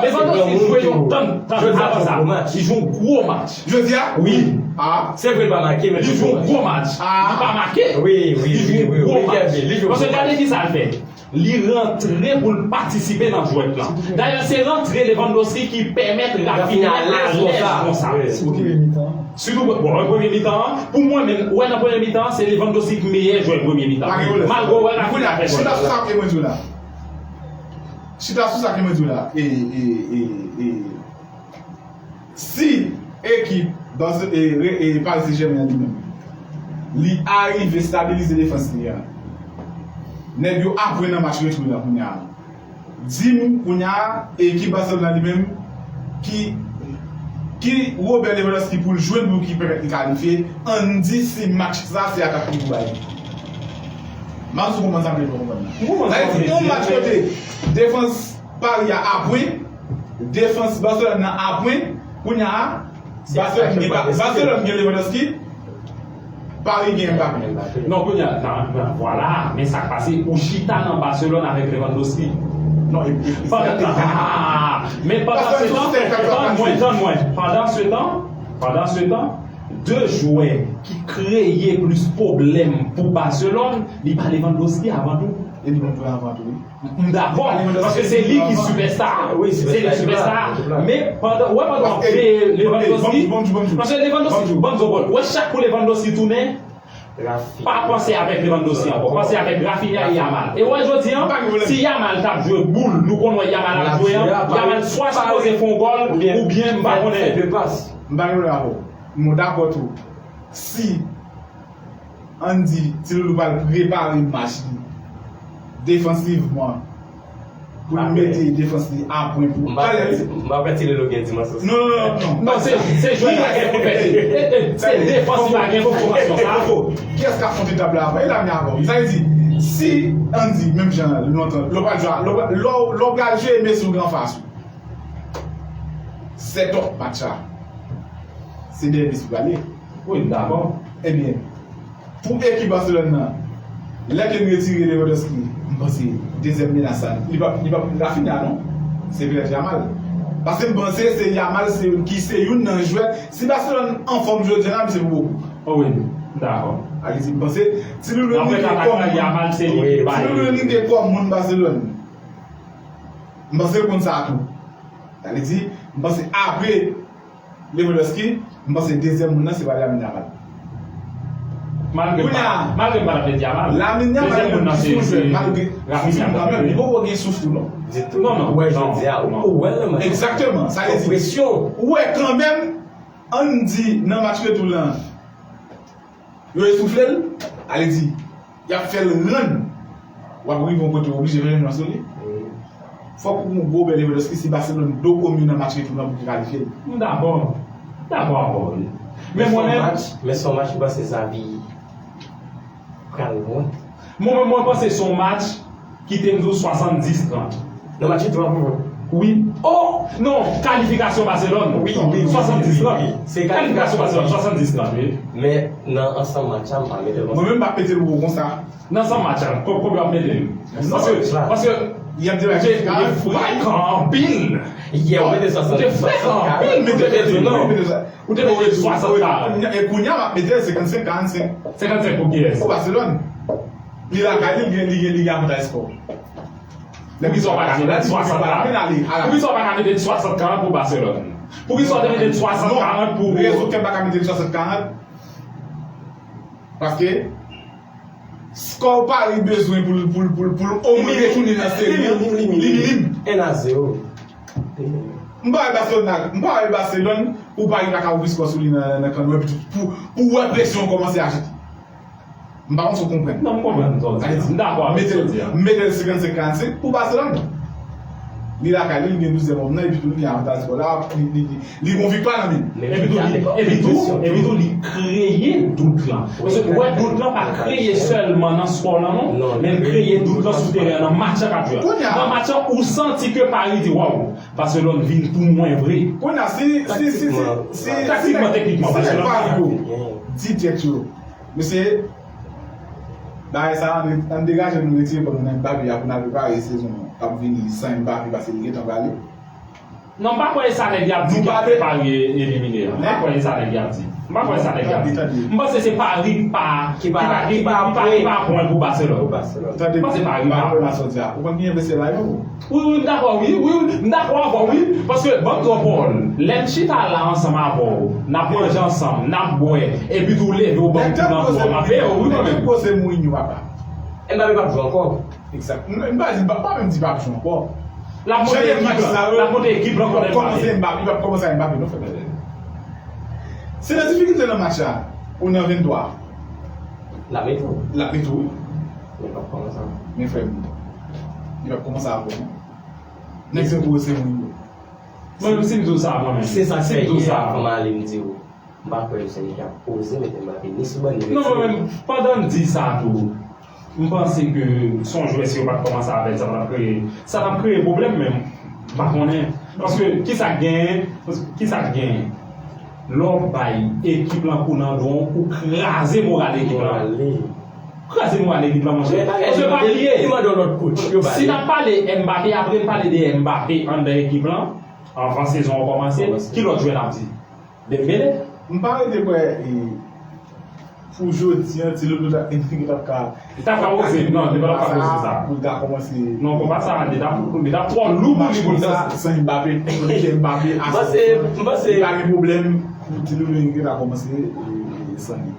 Lewandowski jwe yon tan, tan avan sa. Li jwe yon gwo match. Jodi a? Wi. Ah. Se vre, li pa make, men li jwe yon gwo match. Ah. Li pa make. Wi, wi, wi, wi, wi. Paske gade ki sa l fè. Li rantre pou l patisipe nan jwèt lan. Dayè, se rantre Lewandowski ki pèmèt Raphinha alèz konsa. Sitou, bon, nan premye mitan an, pou mwen menm, ou wè nan premye mitan an, se Lewandowski ki meyè jwè premye mitan. Malgre ou wè Raphinha fè gòl. Chita sou sa ke mwen di w la. Chita sou sa ke mwen di w la. E, e, e, e, si ekip Barce- e, re- e, Paris Saint-Germain li menm, li arive stabilize defans li a, nèg yo apre nan match retou la kounye a. Di m kounye a, ekip Barcelone la li menm, ki, ki Robert Lewandowski pou l jwenn pou ki pèmèt li kalifye, ann di si match sa se atak li pou bay. M pa konprann sa m vle fè w konprann nan. Sa vle di, yon match kote defans Paris a apwen, defans Barcelone nan apwen, kounye a, Barcelone gen, Barcelone gen Lewandowski, Paris gen Mbappé. Non, kounye a, nan, nan, vwala, men sa k pase, ou chita nan Barcelone avèk Lewandowski. Non, e, e, pandan, ah, men pandan se tan, tann mwen, tann mwen, pandan se tan, pandan se tan, de jwè ki kreye plis pwoblèm pou Barcelone, li pa Lewandowski avan tou. E li menm tou avan tou, wi. M dakò, paske se li ki sipèsta. Se li sipèsta. Men pandan, ou wè pandan w ap peye Lewandowski, paske Lewandowski, ban m di w, ou wè chak kou Lewandowski tounen, pa panse avèk Lewandowski ankò, panse avèk Raphinha e Yamal. E ou wè jodi an, si Yamal t ap jwe boul, nou konn wè Yamal ap jwe an, Yamal swa sipoze fè yon gòl, oubyen m pa konnen. M pa gen pwoblèm avè w. M dakò tou. Si Ann di, Ti Loulou pral prepare match li defansivman pou l mete defans li a pwen pou. M pa kwè Ti Loulou gen dimansyon sa. Non, non, non, non. Non, se, se jwè la gen pou fè. Se defans li pa gen pou fòmasyon sa. Kiyès k ap monte tab la avan? E la men avan. Sa vle di, si, ann di, menm jan lontan, lè w pral jwe, lè w pral jwe Messi ou gen anfas ou. Sèt òf match la. Se dèyè Messi prale. Wi, m dakò. Ebyen, pou ekip Barcelone nan, lè ke n retire Lewandowski, m panse dezyèm menas la, li pa, li pa Raphinha non. Se petèt Yamal. Paske m panse se Yamal se, ki se youn nan jwè. Si Barcelone anfòm jodi a, misye pou bokou. O wi, m dakò. Sa vle di, m panse Ti Loulou li gen kòm, Ti Loulou li gen kòm moun Barcelone. M panse l konn sa tou. Sa vle di, m panse apre Lewandowski, m panse dezyèm moun nan se pa Lamine Yamal. Malgre m pa, malgre m pa t ap di Yamal. Lamine Yamal li menm ki se yon jwè, malgre li kanmenm, li poko gen souf tou non. Ditou. Non, non, ou wè jodi a, ou wè l nan match. Egzakteman, sa vle di, ou wè kanmenm, ann di nan match retou lan, yo esoufle l, sa vle di, y ap fè l rann. W ap rive yon kote w oblije fè chanjman sou li. Fòk ou gen yon gwo bèl Lewandowski si Barcelone do komi nan match retou nan pou ki kalifye l. M dakò. M dakò avè w wi. Men mwen menm. Men se yon match, men se yon match m panse Xavi pral lwen. Mwen menm mwen panse se yon match kite m di w swasanndis trant. Nan match retou a pou mwen. Wi. Oh! Non, kalifikasyon Barcelone. Wi, wi, wi, swasanndis trant. Wi, wi. Se kalifikasyon Barcelone, swasanndis trant, wi. Men nan ansanm match la, m pa mete l konsa. Mwen menm m pa mete l pou ou konsa. Nan ansanm match la, ko-, konbyen w ap mete l? Paske, paske, y ap di la, m te frekan anpil. Yè, ou mete swasanndis. M te frekan anpil, m te mete l. Ou te mete swasann karant. E kounye a, m ap mete senkannsenk karannsenk. Senkannsenk pou kiyès? Pou Barcelone. Li lakay li, li gen, li gen, li gen avantaj skò. Poukisa w pa ka mete swasann karant? Poukisa w pa ka mete swasann karant pou Barcelone? Poukisa w te mete swasann karant pou. Non. Rezon ke m pa ka mete swasann karant, paske skò Paris bezwen pou l, pou l, pou l, pou l omwen retounen nan seri an, li minim. En a zewo. M pa wè Barcelone, m pa wè Barcelone pou Paris pa ka ouvri skò sou li nan, nan kanno, epi tou, pou, pou wè presyon an kòmanse ajoute. M pa konn si w konprann. Non, m konprann sa w di a. M dakò avèk sa w di a. Mete l senkannsenk karannsenk pou Barcelone. Li lakay li, li gen douzyèm òm nan, epi tou li gen avantaj skò la, li, li, li, li gon viktwa nan men l. Epi tou, li, epi tou, epi tou, li kreye dout lan. Paske ou wè dout lan pa kreye sèlman nan skò lan non, men l kreye dout lan sou teren an, nan match lan k ap jwe a. Nan match lan, ou santi ke Paris di, waw, Barcelone vin pou mwen vre. Kounye a, si, si, si, si, si, taktikman, teknikman, si nèg Paris yo di tèt yo, mesye, Bagay sa a, ann, ann degaje nou retire kò nou nan Mbappé a pou n al prepare sezon k ap vini san Mbappé paske li gentan prale. Non, m pa kwè e sa nèg y ap di ki ap fè Paris e- elimine a. M pa kwè e sa nèg y ap di. M pa kwè e sa nèg y ap di. M panse se Paris ki pa ki pa ki pa ki pa pwen pou Barcelone. M panse Paris pa pwen. Ou konn ki envesti la yo? Wi, wi, m dakò, wi, wi, wi, m dakò avè w, wi. Paske, ban m twò pawòl. Lè m chita la ansanm avè w, n ap manje ansanm, n ap bwè, epi tou w leve, w ban m kou nan kò, m ap peye w, wi, mwen menm. Nèg yo se Mourinho, papa. Mbappé p ap jwe ankò. Egzak. M pa di, m pa menm di p ap jwe ankò. L ap monte ekip lan, l ap monte ekip lan kont Mbappé. Kòmanse Mbappé, li p ap kòmanse ak Mbappé, non, frè. Se nan difikilte nan match la, ou nan venntwa. L ap mete w. L ap mete w, wi. Men l p ap kòmanse. Men frè m, li p ap kòmanse avè w, non. Nèg se gwo se moun yo. Mwen menm, si m di w sa, mwen menm. Se sa k fè yè, anvan m ale, m di w, m pa kwè yo se nèg k ap oze mete Mbappé ni sou ban, ni retire. Non, mwen menm, pandan m di sa tou, m panse ke se yon jwè, si yo pa t kòmanse avè l, sa t ap kreye, sa t ap kreye pwoblèm menm. M pa konnen. Paske, kisa k genyen? Kisa k genyen? Lè w bay ekip lan kou nan do w, ou kraze moral ekip lan. Kraze moral ekip lan, monchè. Paske pa bliye, si n ap pale Mbappé, apre n pale de Mbappé anndan ekip lan, anvan sezon an kòmanse, ki lòt jwè n ap di? Dembélé? M pa rete kwè, e, pou jodi a, Ti Loulou ta, t ap ka. Li t ap ka oze, non, li pa t ap ka oze sa. Pou l ta kòmanse. Non, konpa sa, li t ap, li t ap twò lou pou li, pou l sa. San Mbappé, pou li fè Mbappé asistan. M panse, m panse. Li pa gen pwoblèm pou Ti Loulou Henrique ta kòmanse, e, e, san li.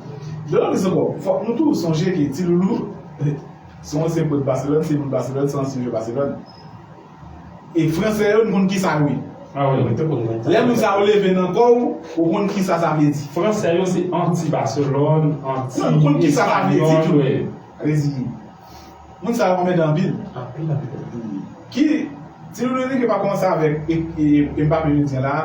De lòt plis ankò, fòk nou tou sonje ke Ti Loulou, se yon ansyen pwòt Barcelone, se moun Barcelone, se yon ansyen jwè Barcelone. E fransè yo, nou konn kisa yo ye. Ah wi. Lè moun sa yo leve nan kò w, ou konn kisa sa vle di. Fransè yo se anti Barcelone, anti Espanyòl, wi. Non, nou konn kisa sa vle di tou. Vle di, moun sa yo anmèdan anpil. Anpil, anpil. Ki, Ti Loulou Henrique pa kòmanse avèk e, e, e Mbappé jodi a la,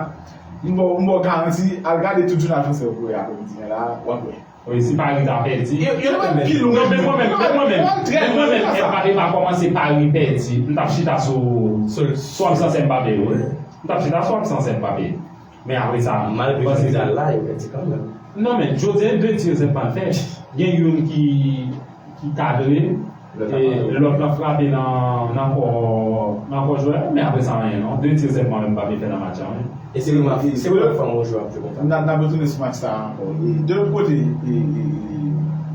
m ba w, m ba w garanti, al gade tout jounal fransè yo pou wè aprè midi a la, w ap wè. Wi, si Paris ta pèdi. Yo, yo nan pi lwen. Non, men mwen menm, men mwen menm, men mwen menm, Mbappé pa kòmanse Paris pèdi, m t ap chita sou sou absans Mbappé, wi. M t ap chita sou absans Mbappé. Men apre sa, malgre Vidal la, yo pèdi kanmenm. Non, men jodi a, de ti rezèv mal fè. Gen youn ki, ki kadre, e lòt lan frape nan, nan kò, nan kò jwè a, men apre sa, anyen non. De ti rezèv mal Mbappé fè nan match la, wi. E se vre, se vre, fòm yon jwè ap jwe konsa. N ap, n ap retounen sou match sa a ankò. E, de lòt kote, e, e, e,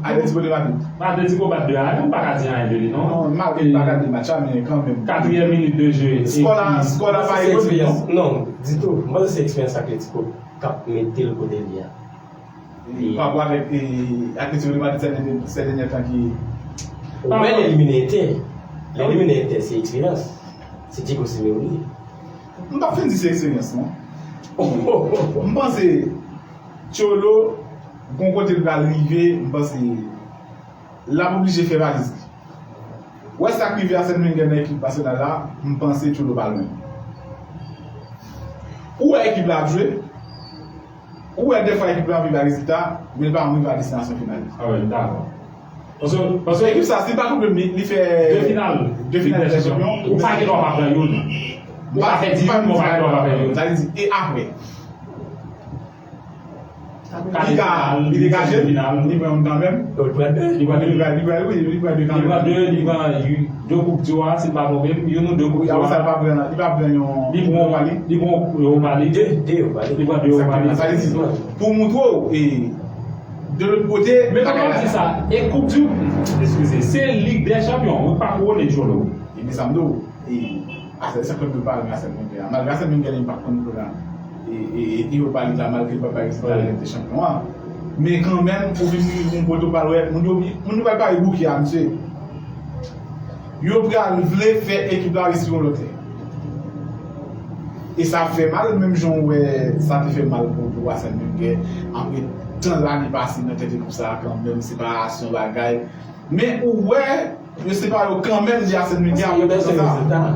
Atletico de Madrid. Atletico bat de a, nou pa ka di anyen de li, non. Non, malgre m pa gade match la, men kanmenm. Katriyèm minit de jeu. Skò la, skò la pa evoye, non. Non, ditou. M panse se eksperyans Atletico k ap mete l kote l ye a. E, pa rapò avèk, e, Atletico de Madrid sè dènye, sè dènye tan ki. Ou wè l elimine Inter. L elimine Inter, se eksperyans. Se Diego Simeone. M p ap fin di se eksperyans, non. M panse Cholo, gon kote l pral rive, m panse l ap oblije fè valiz li. Wè sa k rive Arsène Wenger nan ekip Arsenal la, m panse Cholo pa lwen. Ou wè ekip la ap jwe, ou wè dèfwa ekip la anvi bay rezilta, men l pa janm rive a destinasyon final li. Ah wi, m dakò. Paske, paske ekip sa, si l pa twonpe m, li, li fè de final, de final Lig dè Chanpyon. Ou pa gen dwa pa pran youn. Ou pa pèdi youn, men w pa gen dwa pa pran youn. Sa vle di, e apre? Li ka, li degaje l, li pran youn kanmenm. Li pran de. Li pran de. Li pran, li pran, wi, li pran de kanmenm. Li pran de, li pran de koup di wa, si m pa twonpe m, youn ou de koup di wa. Wi, apre sa, li pa pran, li pa pran yon Europa League. Li pran, li pran Europa League. De, de Europa League. Li pran de Europa League. Sa vle di, pou montre w, e, de lòt kote, men kòman w di sa? E koup di, eskize, se Lig dè Chanpyon, ou pa kouwone Cholo. E men sa m di w, e, Arsène, se klèb yo pa renmen Arsène Wenger a. Malgre Arsène Wenger li menm pa t konn pran, e, e, e, Europa League la, malgre l pa t bay rezilta nan Lig dè Chanpyon an. Men kanmenm, pou vin rive yon kote w pral wè, moun yo, moun yo pral pare bouke a, mesye. Yo pral vle fè ekip la respire yon lòt lè. E sa fè mal, menm jan w wè sa te fè mal pou, pou Arsène Wenger, apre tan lane pase nan tèt ekip sa a kanmenm, separasyon bagay. Men ou wè, yo separe yo kanmenm de Arsène Wenger apre tan sa.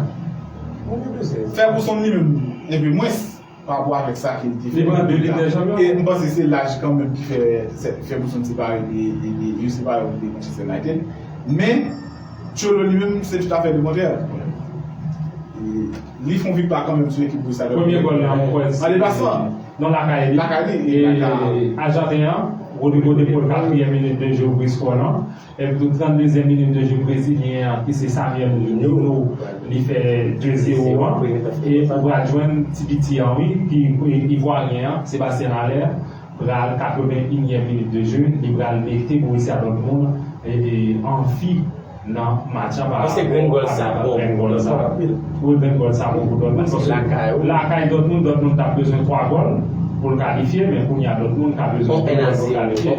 Fègouson li menm, enpe mwens. Pa rapò avèk sa ke l te fè. Li pran de Lig dè Chanpyon. E m panse se laj kanmenm ki fè, fè Fègouson separe de, de, de, yo separe yo de Manchester United. Men, Cholo li menm, se toutafè lekontrè. E li fè yon viktwa kanmenm sou ekip Borussia Dortmund. Premye gòl la, mwen kwè se an deplasman. Non, lakay li. Lakay li, e lakay Ajanten an. Rodrigo De Paul, katriyèm minit de jeu, ouvri skò lan. Epi tou tranndezyèm minit de jeu, brezilyen an, ki se Samuel Nuno, li fè de zewo an. E ou pral jwenn ti piti an, wi, ki ivwaryen an, Sébastien Haller, pral katrevennyèm minit de jeu, li pral mete Borussia Dortmund e, e, anvi nan match an pa rapò a grenn gòl sa bon pou Dortmund. Wi, grenn gòl sa bon pou Dortmund, paske lakay Dortmund, Dortmund t ap bezwen twa gòl pou l kalifye, men kounye a Dortmund ka bezwen de gòl pou l kalifye.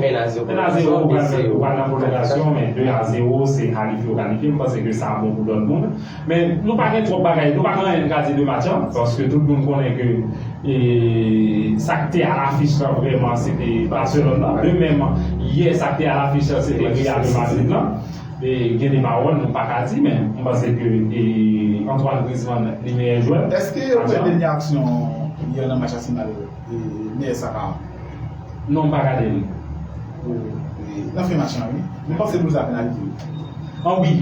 En a zewo, ou pral nan pwolongasyon, men de a zewo se kalifye ou kalifye, m panse ke sa bon pou Dortmund. Men nou pa gen twòp bagay, nou pa gen anyen n ka di de match an, paske tout moun konnen ke, e, sa k te alafich lan vrèman se te Barcelone lan. De menm, yè sa k te alafich lan se te Real de Madrid lan. E gen de pawòl nou pa ka di, men m panse ke, e, Antoine Griezmann li meyè jwè. Èske ou wè dènye aksyon yè nan match Arsenal, e, meyè Saka? Non, m pa gade li. Nan fen match lan, wi. M panse nou sa penalite. An wi,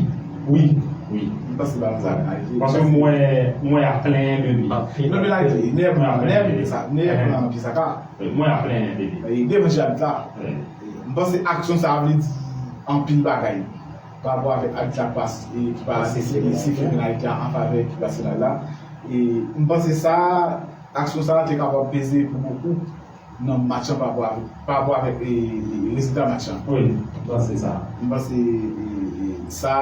wi, wi. M panse ba nou sa penalite. Paske m wè, m wè y ap plenyen de li. Nan penalite, nèf, nèf, sa, nèf, nan pye Saka. M wè y ap plenyen de li. E, devan je abit la. M panse aksyon sa a vle di anpil bagay. Pa rapò avèk abit la ki pa, e, ki pa sifle penalite a an favè ekip Arsenal la. E m panse sa, aksyon sa a te kapab peze pou bokou nan match lan pa rapò avèk, pa rapò avèk, e, e, rezilta match lan. Wi, m panse sa. M panse, e, e, sa,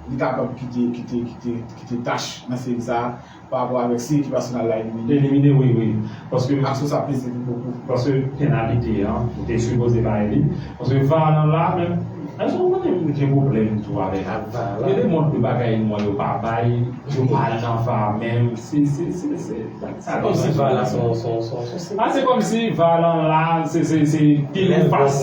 li kapab kite, kite, kite, kite tach nan seri sa a pa rapò avèk si ekip Arsenal la elimine. Elimine, wi, wi. Paske aksyon sa peze pou bokou. Paske penalite an, ou te sipoze bay li. Paske var lan la, men, èske ou konnen moun gen pwoblèm tou avèk. Gen de mòd de bagay mwen yo pa bay, yo pa al nan var menm. Se, se, se, se, sa kòmsi var la se yon, se yon, se yon, se yon. A, se kòmsi var lan la, se, se, se pil ou fas.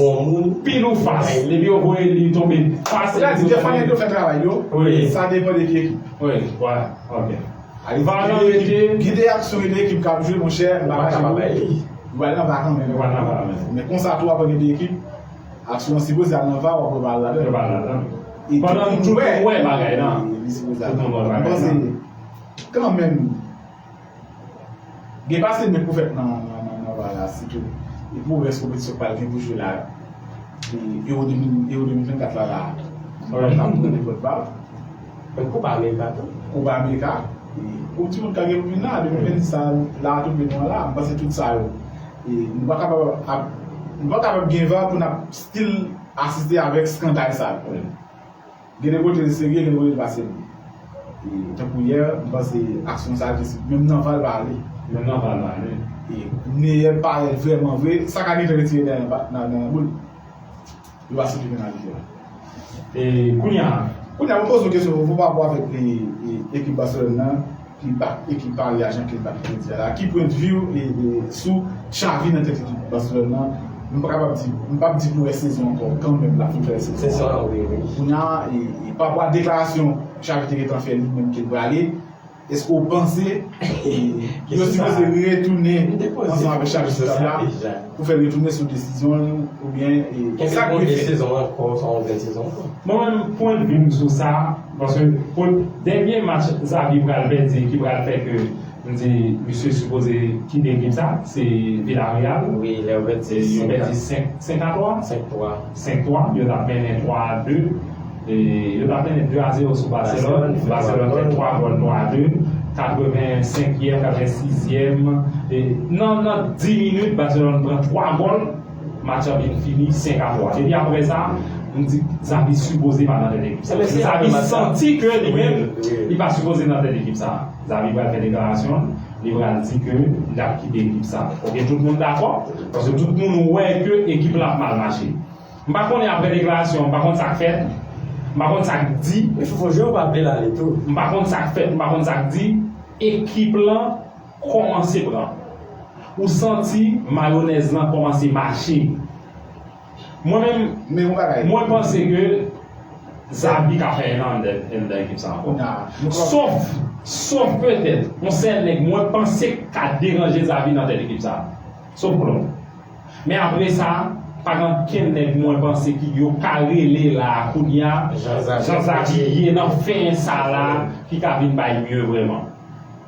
Pil ou fas. Epi yo voye li tonbe fas. Sa di, dèfwa nèg yo fè travay yo. Wi. Sa depann de ki ekip. Wi, vwala. Ok. Var lan rete. Gen de aksyon, gen de ekip k ap jwe, monchè, m pa kache pou ou. Yo pral nan var kanmenm. Yo pral nan var kanmenm. Men konsa tou, apre gen de ekip, aksyon an sipoze al nan var, w ap wè pa al ladan. Yo pa al ladan. Pandan nou tout nou wè bagay lan. Li sipoze al nan var. M panse, kanmenm, gen pase nèg pou fèt nan, nan, nan, nan var la, sitou. E pou rès konpetisyon k pral gen pou jwe la. E Euro de mil, Euro de mil vennkat la, la. Sa va nan nenpòt ba. Men Copa America tou. Copa America. E Koup di Mond ka gen pou vin la, de mil vennsis sa, la tou vin la. M panse tout sa yo. E nou pa kapab ap, nou pa kapab gen var pou n ap still asiste avèk skandal sa yo. Gen de kote l serye, gen de kote l pa serye. E tankou yè, m panse aksyon sa a te si, menm nan var l pa ale. Menm nan var l pa ale. E neyè parèt vrèman vre, sa ka gentan retire dèyè nan, nan, nan boul. Yo pa soti penalite a. E kounye a. Kounye a, mwen poze yon kesyon pou pa rapò avèk e, e, ekip Barcelone nan, ki pa, ekip parèy a jan ke l pa te di a la. Ki pwendvi w, e, e, sou Xavi nan tèt ekip Barcelone nan? M pa kapab di, m p ap di pou rès sezon ankò, kanmenm l ap fin fè sezon. Sezon an, wi, wi. Kounye a, e, e, pa rapò a deklarasyon Xavi te gentan fè li menm ke l prale, èske w panse, e, yo sipoze retounen ansanm avèk Xavi sou tab la pou fè l retounen sou desizyon l oubyen, e, sa k rive? Sezon ankò, sa yon bèl sezon ankò. Mwen menm, pwendvi m sou sa, paske pou dènye match Xavi pral pèdi, ki pral fè ke m di misye sipoze kite ekip sa, se Villarreal. Wi, lè yo pèdi senk a twa. Senk twa. Senk twa, yo t ap mennen twa a de. E, yo t ap mennen de a zewo sou Barcelone. Barcelone fè twa gòl, twa a de. Katrevensenkyèm, katrevensiyèm. E, nan, nan dis minit, Barcelone pran twa gòl. Match lan vin fini senk a twa. Epi apre sa, m di Xavi sipoze pa nan tèt ekip sa. Xavi santi ke li menm, li pa sipoze nan tèt ekip sa. Xavi pral fè deklarasyon, li pral di ke l ap kite ekip sa. Oke, tout moun dakò? Paske tout moun wè ke ekip la ap mal mache. M pa konnen apre deklarasyon, m pa konn sa k fèt, m pa konn sa k di. Men Fofo, jan w pa vle l ale tou. M pa konn sa k fèt, m pa konn sa k di. Ekip lan kòmanse pran. Ou santi mayonèz lan kòmanse mache. Mwen menm, mwen panse ke Xavi ka fè anyen anndan, anndan ekip sa ankò. Sof, sof petèt, yon sèl nèg mwen panse k ka deranje Xavi nan tèt ekip sa. Sof Coulon. Men apre sa, pa gen okenn nèg mwen panse ki yo ka rele la a kounye a, jan Xavi ye nan fen sa la, ki ka vin bay mye vrèman.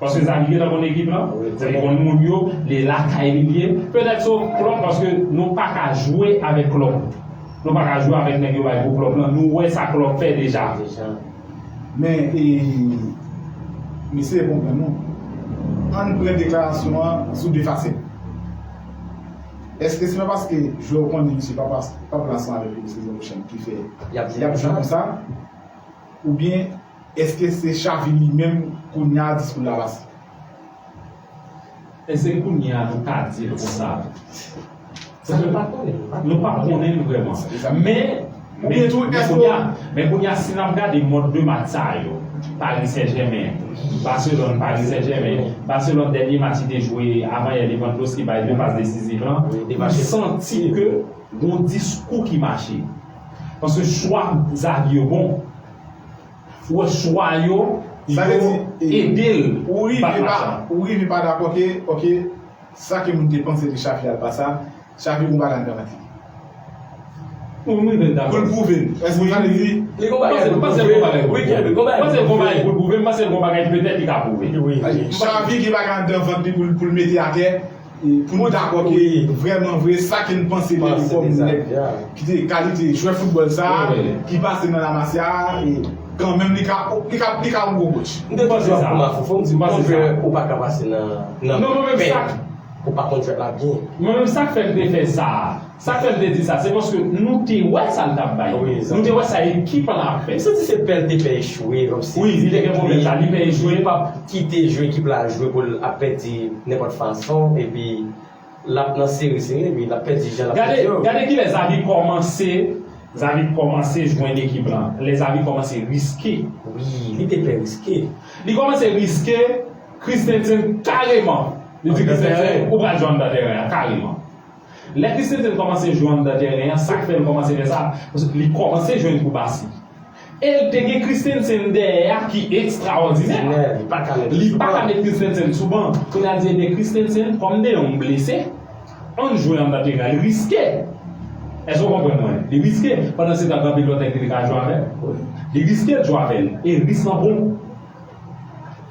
Paske Xavi gentan konn ekip lan, Xavi konn moun yo, li lakay li li ye. Petèt se Klopp, paske nou pa ka jwe avèk Klopp. Nou pa ka jwe avèk nèg yo bay pou Klopp lan. Nou wè sa Klopp fè deja. Men, e, mesye, konprann nou. Ann pran deklarasyon an sou de fasèt. Èske se pa paske jwè yo konnen misye p ap, p ap la ansanm avèk yo sezon pwochèn ki fè y ap jwe konsa? Oubyen èske se Xavi li menm kounye a diskou l la pase? Èske kounye a nou ka di l konsa? Paske nou pa konnen l vrèman. Men, men kounye a, men kounye a, si n ap gade mòd de match sa yo, Paris Saint-Germain, Barcelone, Paris Saint-Germain, Barcelone dènye match li te jwe avan yè, Lewandowski bay de pas desiziv lan, ou santi ke gon diskou ki mache. Paske chwa Xavi yo bon. Ou wè chwa yo, yo ede l bat match lan. Ou rive pa dakò ke, ok, sa ke moun te panse de Xavi al pa sa, Xavi gon bagay anndan vant li. Pou m rive l dakò. Pou l pwouve l. Èske sa vle di. Li gon bagay pou l pwouve. Wi, Kevin, gon bagay pou l pwouve. M panse l gon bagay pou l pwouve, m panse l gon bagay petèt li ka pwouve. Xavi gen bagay anndan vant li pou l mete atè. Pou nou dakò ke vrèman vre, sa ke n panse de li kòm nèg ki te kalite jwè foutbòl sa a, ki pase nan La Masia a, kanmenm li ka, li ka, li ka yon gwo coach. M te toujou ap pran Mafou, fò m di, bon jwè ou pa ka pase nan, nan pèn, ou pa konn jwèt la byen. Mwen menm sa k fè m te fè sa a. Sa k fè m te di sa, se paske nou te wè sa l t ap bay. Nou te wè sa ekip lan ap fè. M santi se pè l te pè echwe, kòmsi. Wi, li te gen pwoblèm sa, li pè echwe. Li p ap kite jwe ekip la jwe pou l ap pèdi nenpòt fason, epi l ap nan sere sere, epi l ap pèdi jan l ap pèdi yo. Gade kilè Xavi kòmanse, Xavi kòmanse jwenn ekip lan. Lè Xavi kòmanse riske. Wi, li te pè riske. Li kòmanse riske, Christensen kareman. Li di Christensen, ou pral jwe anndan tèren an, kareman. Lè Christensen kòmanse jwe anndan tèren an, sa k fè l kòmanse fè sa? Paske li kòmanse jwenn kou basi. E l te gen Christensen dèyè a ki ekstraòdinè. Li pa ka met Christensen sou ban. Kounye a l di, ebyen, Christensen, kòm de yon blese, ann jwe anndan tèren an, li riske. Èske w konprann mwen? Li riske. Pandan se tan, gen anpil lòt nèg ki te ka jwe avè l. Li riske l jwe avè l. E risk lan bon.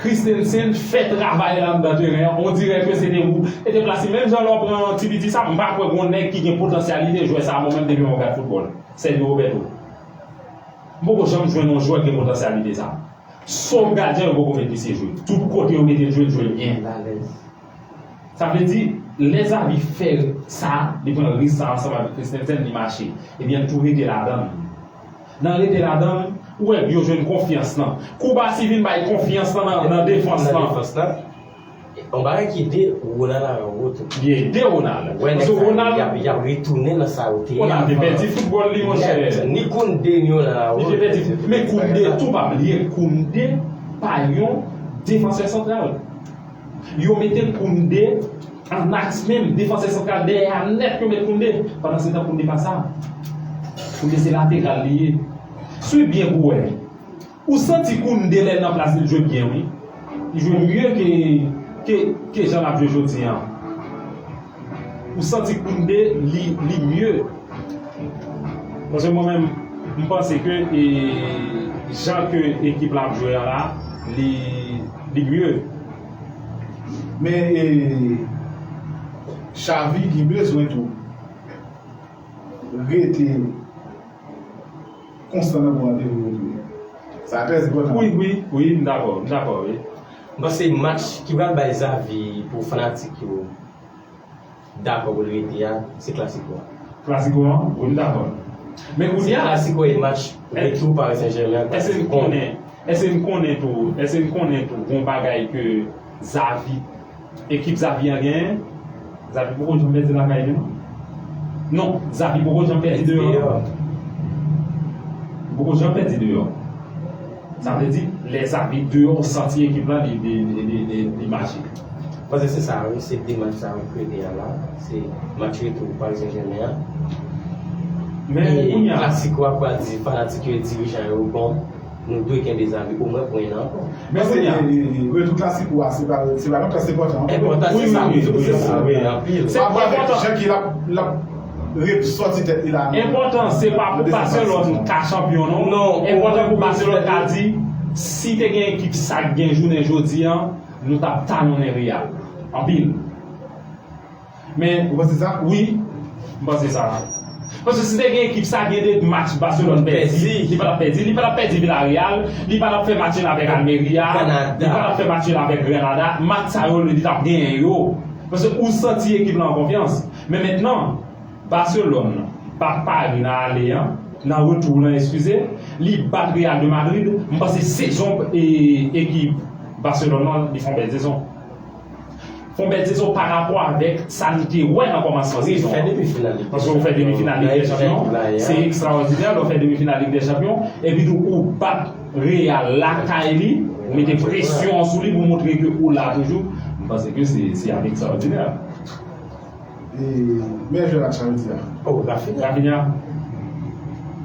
Christensen fè travay la anndan teren an, on dirè ke se te ou, e te plase menm jan lè w pran ti piti sa, m pa kwè gon nèg ki gen potansyalite jwè sa, mwen menm depi mwen gad foutbòl, Sergio Roberto. M poko janm jwenn yon jwè ki gen potansyalite sa. Sof gadyen yo poko met misye jwe. Tout kote yo mete l jwe, l jwe l byen. Sa vle di, lè Xavi fè sa, li pran risk sa ansanm avèk Christensen, li mache. Ebyen, n tou rete ladan l. Nan rete ladan l, ou wè yo jwenn konfyans lan. Kou basi vin bay konfyans lan nan, nan defans lan. Yon bagay ki ede Ronald Araujo tou. Li ede Ronald. Paske Ronald, y ap, y ap retounen nan sa yo te ye avan. Ronald te pèdi foutbòl li, monchè. Ni Koundé, ni Ronald Araujo. Li te pèdi. Men Koundé tou, pa bliye, Koundé pa yon defansè santral. Yo mete Koundé an aks menm, defansè santral dèyè a nèt yo met Koundé. Pandan se tan Koundé pa sa. Koundé se lateral li ye. Swiv byen pou w wè. Ou santi Koundé lè l nan plas li, l jwe byen wi. Li jwe mye ke, ke, ke jan l ap jwe jodi an. Ou santi Koundé li, li mye. Paske mwen menm, m panse ke e, jan ke ekip la ap jwe an la, li, li mye. Men e, Xavi gen bezwen tou rete konstan nan bon randevou yo tou. Sa trè enpòtan. Wi, wi, wi, m dakò, m dakò, wi. M panse match ki pral bay Xavi pou fanatik yo dakò pou l rete a, se Klasiko a. Klasiko an, wi, m dakò. Men kounye a, Klasiko e match retou Paris Saint-Germain an. Èske n konnen, èske n konnen tou, èske n konnen tou, gon bagay ke Xavi, ekip Xavi an genyen, Xavi poko janm pèdi lakay li non. Non, Xavi poko janm pèdi deyò non. Li poko janm pèdi deyò. Sa vle di, lè Xavi deyò, ou santi ekip lan, li, li, li mache. Paske se sa, wi, se de match sa yo k rete a la. Se match retou Paris Saint-Germain an. Men, e, kounye a, Klasiko a pral di fanatik yo e dirijan yo, bon, nou dwe kenbe Xavi omwen pou en an ankò. Men kounye a, e, e, retou Klasiko a, se pa, se pa yon tès enpòtan. Enpòtan, se sa, wi, wi, wi, anpil. Se enpòtan. Jan ke l ap, l ap resòti tèt li la. Enpòtan, se pa pou Barcelone ka chanpyon, non. Non. Enpòtan pou Barcelone ka di, si te gen ekip sa k gen jounen jodi an, nou t ap talonnen Real anpil. Men, Ou panse sa? Wi, m panse sa. Paske si te gen ekip sa, gen de match Barcelone pèdi, li pa t ap pèdi, li pa t ap pèdi Villarreal, li pa t ap fè match nul avèk Almeria, li pa t ap fè match nul avèk Granada. Match sa yo, li t ap genyen yo. Paske ou santi ekip la an konfyans. Men mentnan, Barcelone bat Paris nan ale an, nan retou lan, eskize, li bat Real de Madrid, m panse sezon e, ekip Barcelone lan, li fè yon bèl sezon. Fè yon bèl sezon pa rapò avèk sa nou te wè nan kòmansman sezon an. Paske ou fè demi final Lig dè Chanpyon, se ekstraòdinè, lè w fè demi final Lig dè Chanpyon, epi tou ou bat Real lakay li, ou mete presyon an sou li pou montre ke ou la toujou. M panse ke se, se ap ekstraòdinè. E meyè jwè match la jodi a. Oh, Rafinha. Rafinha,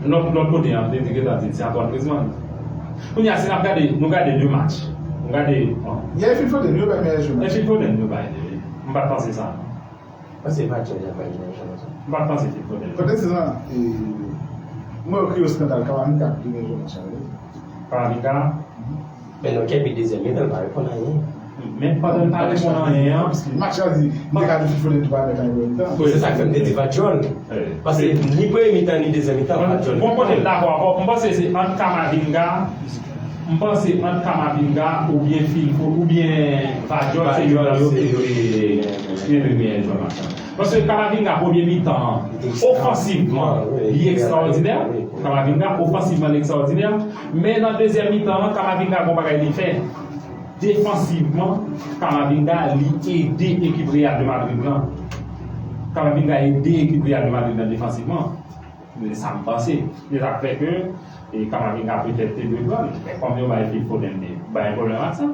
lòt, lòt kote an, te di ke ta di se Antoine Griezmann. Kounye a, si n ap gade, nou gade de match. Nou gade, bon. Yè e Phil Foden, yo bay meyè jwè match. E Phil Foden, yo bay li, wi. M pa t panse sa. Mwen se Macho y ap bay meyè jwè match la. M pa t panse Phil Foden. Pote sezon an, e, mwen yo kriye skandal Camavinga ki meyè jwè match la, wi. Camavinga. Men nan kenbe dezyèm mitan, l pa reponn anyen. Men pandan l pa reponn anyen an. Paske match la di, m te ka di Phil Foden tou pa mèt anyen premye mitan. Wi, se sa k fè m te di Vadjòl. Paske ni premye mitan, ni dezyèm mitan, Vadjòl. Bon, kote m dakò avè w, m panse se ant Camavinga, m panse ant Camavinga oubyen Phil Foden, oubyen Vadjòl, se youn nan yo ki dwe, ki dwe meyè jwè match la. Paske Camavinga, premye mitan an, ofansivman, li ekstraòdinè. Camavinga, ofansivman, li ekstraòdinè. Men nan dezyèm mitan an, Camavinga gon bagay li fè. Defansivman, Camavinga, li ede ekip Real de Madrid lan. Camavinga ede ekip Real de Madrid lan defansivman. Men sa m panse. Se sa k fè ke, e, Camavinga petèt te dwe pran l. Men kòm yo bay Phil Foden li, pa gen pwoblèm ak sa.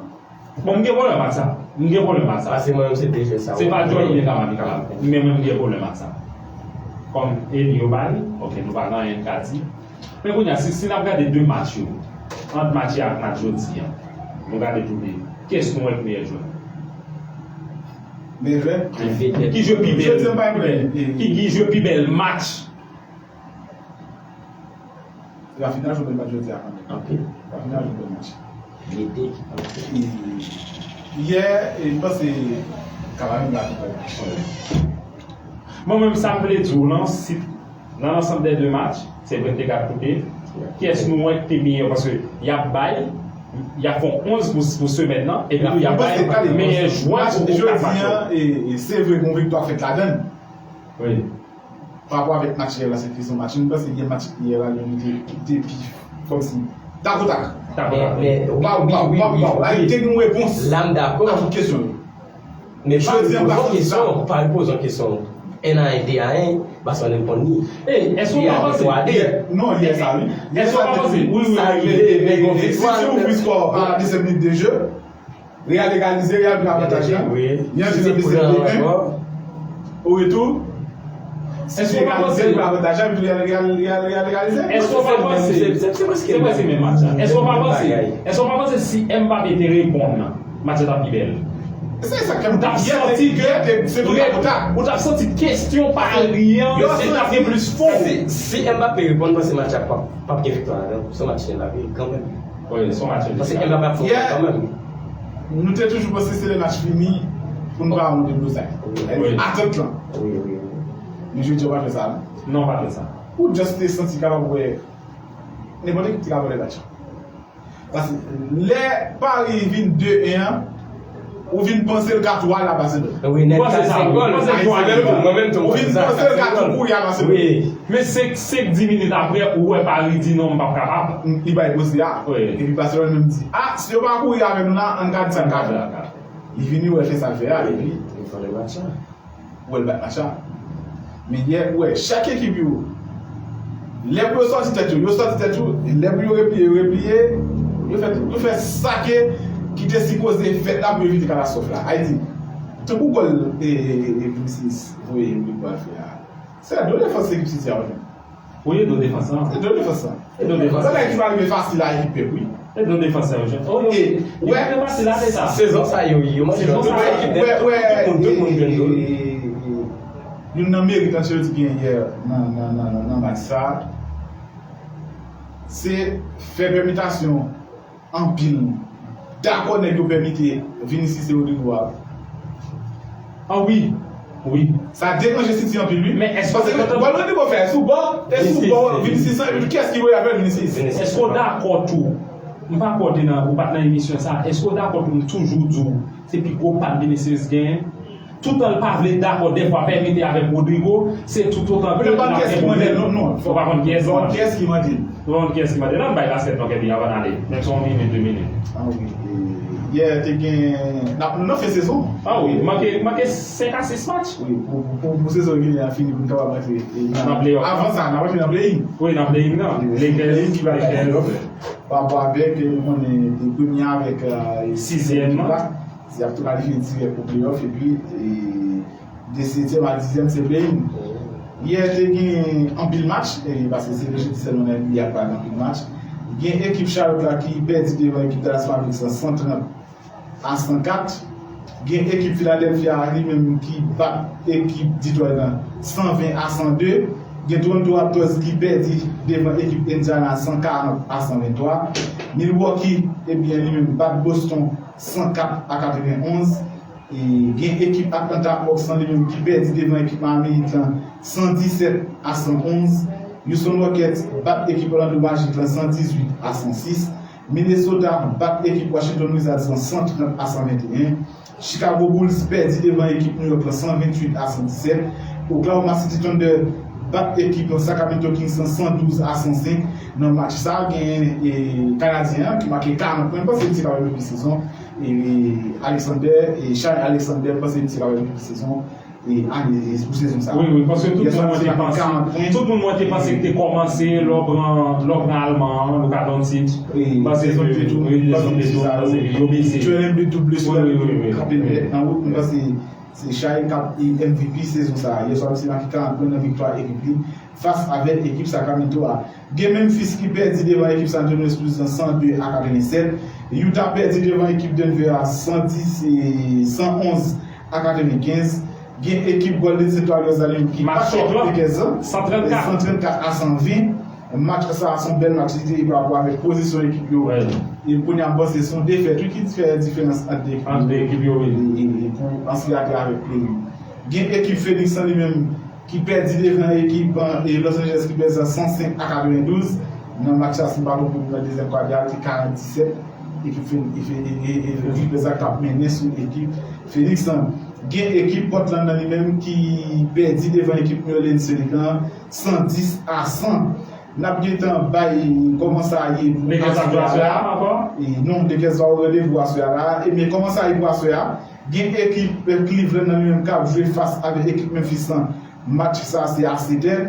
Bon, m gen pwoblèm ak sa. M gen pwoblèm ak sa. Paske mwen menm se de jwè sa yo. Se pa John oubyen Camavinga. Men mwen m gen pwoblèm ak sa. Kòm Eli yo ba li, ok, nou pa gen anyen n ka di. Men kounye a, si, si n ap gade de match yo, ant match yè ak match jodi a, nou gade tou de, kiyès nou wè k meyè jwè? Meyè jwè? Ki jwe pi bèl? Jodi a m pa gen. Ki, ki jwe pi bèl match? Rafinha jwe bèl match jodi a kanmenm. Anpil. Rafinha jwe bèl match. Li ede ekip lan. Yè, e, m panse Camavinga tou bèl match. Mwen menm, sa m vle di w lan, si nan lansanm dè de match, se vre n te ka koute, kiyès nou wè ki te meyè, paske y ap bay, y ap fè yon onz pou, pou semèn nan, epi tou y ap bay meyè jwè pou kat match yo. E, e, se vre, gon viktwa fèt ladan l. Wi. Pa rapò avèk match yè la, se te yon match, m panse yè match yè la, nou te, te pi kòmsi takotak. Takotak. Men, men, wi, wi, wi, wi, wi. Te gen yon repons. La, m dakò. A tout kesyon yo. Men pa repoze yon kesyon, pa repoze yon kesyon. En a en, de a en, Barcelone reponn li. Ey, èske w pa panse? Non, yè sa, wi. Èske w pa panse? Wi, wi, wi. Sa rive, men gon viktwa. Si, si w ouvri skò a la dezyèm minit de jeu, Real egalize, Real pran avantaj la. Li antre nan dezyèm mitan. O retou, si egalize, li pran avantaj la, epi Real, Real, Real, Real egalize. Èske w pa panse? Se prèske menm match la. Èske w pa panse? Èske w pa panse si Mbappé te reponn nan, match la t ap pi bèl? Se sa k fè m di. Ou t ap santi ke, ou t ap santi kesyon pa riyan, se t ap gen plis fon. Si, si Mbappé reponn, mwen se match la p ap, p ap gen viktwa ladan. Se yon match Mbappé kanmenm. Wi, se yon match. Paske Mbappé ap fè yon kanmenm. Nou te toujou panse se lè match fini pou n pa monte blozay. Atant lan. Men jodi a w pa fè sa, non? Non, w pa fè sa. Ou just te santi kapab wè nenpòt ekip te ka vòlè match la. Paske lè Paris vin de en an, ou vin panse l ka tou ale a Barcelone. Wi, nèg ka senk gòl. Mwen menm tou, mwen menm tou. Ou vin panse l ka tou kouri a Barcelone. Wi. Men senk, senk, dis minit apre, ou wè Paris di non, m p ap kapab. Li bay poze a. Epi Barcelone menm di, a, si yo pa kouri avè nou la, ann ka di sa n ka fè. Li vini, wè fè sa l fè a, epi li fè match la. Ou wè l bat match la. Men yè, ou wè, chak ekip yo, lè pou yo sòti tèt yo, yo sòti tèt yo, e lè pou yo repliye, yo repliye, yo fè, yo fè sa ke, ki te sipoze fèt la pou evite katastwòf la. Ayiti, tankou gòl, e, e, e, e Vinicius voye Rodrygo al fè a. Se do defans ekip City a, wi. Wi, e do defans lan. Se do defans lan. E do defans lan. Bagay ki pa rive fasil a ekip pèp, wi. E do defans lan, yo jwenn. Oh, yo, yo jwenn fasil a, se sa. Sezon sa yo, yo manje tout ekip, tout moun, tout moun jwenn do. Youn nan merit Ancelotti gen yè nan, nan, nan, nan, nan match sa, se fè pèmitasyon anpil Dakò nèg yo pèmite Vinicius e Rodrygo a. Ah wi. Wi. Sa deranje City anpil wi. Men èske Paske bòl Rodrygo fè sou bò, e sou bò Vinicius lan, epi kiyès ki voye avè Vinicius? Èske w dakò tou? M pa kwè w te nan, ou pa t nan emisyon sa. Èske w dakò tou m toujou di w se pi gwo pann Vinicius genyen? Toutan l pa vle dakò dèfwa pèmete avèk Rodrygo, se toutotan ke l ap gen pwoblèm. Non, non. Ou pa konn kiyès ki mande l. Ou pa konn kiyès ki mande l. Ou pa konn kiyès ki mande l. Ann bay baskèt non Kèbi avan n ale. Menm si yon minit, de minit. Ah wi. Yè te gen, n ap, nou nan fen sezon. Ah wi, manke, manke senk a sis match. Wi, pou, pou, pou sezon regilye a fini, pou n kapab rantre nan play-off. Avan sa, n ap rantre nan play-in. Wi, nan play-in nan. Lakers, Lakers. Pa rapò avèk, nou konnen, premye avèk sizyèm nan. Y ap kalifye dirèk pou play-off epi de setyèm a dizyèm se play-in. Yè te gen anpil match, paske se jedi sèlman nan N B A k pa gen anpil match. Gen ekip Charlotte la ki pèdi devan ekip Dallas Mavericks lan san trant a san kat. Gen ekip Philadelphia a li menm ki bat ekip Detroit lan san ven a san de. Gen Toronto Raptors ki pèdi devan ekip Indiana san karant a san venntwa. Milwaukee, ebyen, li menm bat Boston san kat a katrevenonz. E gen ekip Atlanta Hawks lan li menm ki pèdi devan ekip Miami Heat lan san disèt a san onz. Houston Rockets bat ekip Orlando Magic lan san dizuit a san sis. Minnesota bat ekip Washington Wizards lan san trant a san venteyen. Chicago Bulls pèdi devan ekip New York lan san ventuit a san disèt. Oklahoma City Thunder bat ekip Sacramento Kings lan san douz a san senk. Nan match sa, gen Kanadyen an ki make karant pwen, m panse misye ka fè pi sezon. E Alexander, e Shai Alexander, m panse misye ka fè pi sezon. E ane, e pou sezon sa. Wi, wi, paske tout moun mwen te panse, tout moun mwen te panse ki te kòmanse lè w pran, lè w pran Alman an, Luka Doncic. Wi, Jason Tatum, wi, Jason Tatum, m panse yo bese. Joel Embiid tout blesi la, kanpe nèt nan wout, m panse se Shai k ap M V P sezon sa. Yè swa misye make karant pwen nan viktwa ekip li fas avèk ekip Sacramento a. Gen Memphis ki pèdi devan ekip San Antonio Spurs lan san de a katrevennsèt. Utah pèdi devan ekip Denver a san dis, e, san onz a katrevenkenz. Gen ekip Golden State Warriors la li menm ki pa chòk Lakers lan, san trannkat a san ven. Match sa a se yon bèl match li te ye pa rapò avèk pozisyon ekip yo. E kounye a m panse se yon defèt wi ki fè diferans ant de ekip yo. Ant de ekip yo, wi. E, e, e pou ansilatè avèk play-in. Gen ekip Phoenix lan li menm ki pèdi devan ekip, e, Los Angeles Clippers lan san senk a katrevendouz. Nan match sa, si m pa twonpe m, nan dezyèm kadran, li karant disèt. Ekip Phoenix, e, e, e, e, Clippers la k ap mennen sou ekip Phoenix lan. Gen ekip Portland lan li menm ki pèdi devan ekip New Orleans Pelicans san dis a san. N ap gentan bay kòman sa ye pou aswè a la. E non, Lakers pa gen randevou aswè a la. E men kòman sa ye pou aswè a? Gen ekip, e, Cleveland nan li menm k ap jwe fas avèk ekip Memphis lan. Match sa se a setè.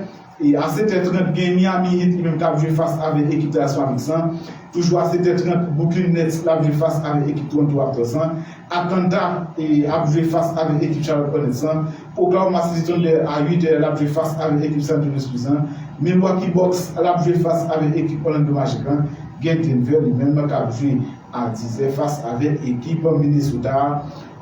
E a setè trant, gen Miami Heat li menm k ap jwe fas avèk ekip Dallas Mavericks lan. Toujou a setè trant, Brooklyn Nets l ap jwe fas avèk ekip Toronto Raptors lan. Atlanta, e, ap jwe fas avèk ekip Charlotte Hornets lan. Oklahoma City Thunder a uitè l ap jwe fas avèk ekip San Antonio Spurs lan. Milwaukee Bucks l ap jwe fas avèk ekip Orlando Magic lan. Gen Denver li menm k ap jwe a dizè fas avèk ekip Minnesota a.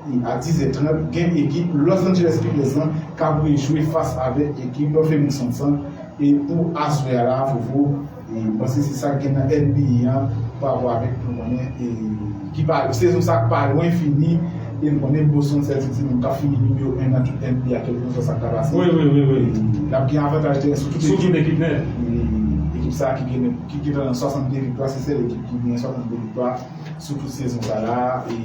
E a dizè trant, gen ekip Los Angeles Clippers lan k ap rejwe fas avèk ekip Phoenix Suns lan. E pou aswè a la, Fofo, e m panse se sa k gen nan N B A an, pa rapò avèk nou konnen, e ki pa, sezon sa k pa lwen fini, e nou konnen Boston Celtics se moun k ap fini nimewo en nan tout N B A, kèlkeswa sa k ta pase. Wi, wi, wi, wi. E l ap gen avantaj teren sou tout ekip. Sou tout ekip nèt. E ekip sa a ki gen, ki gentan nan swasannde viktwa, se sèl ekip ki gen swasannde viktwa sou tout sezon sa la. E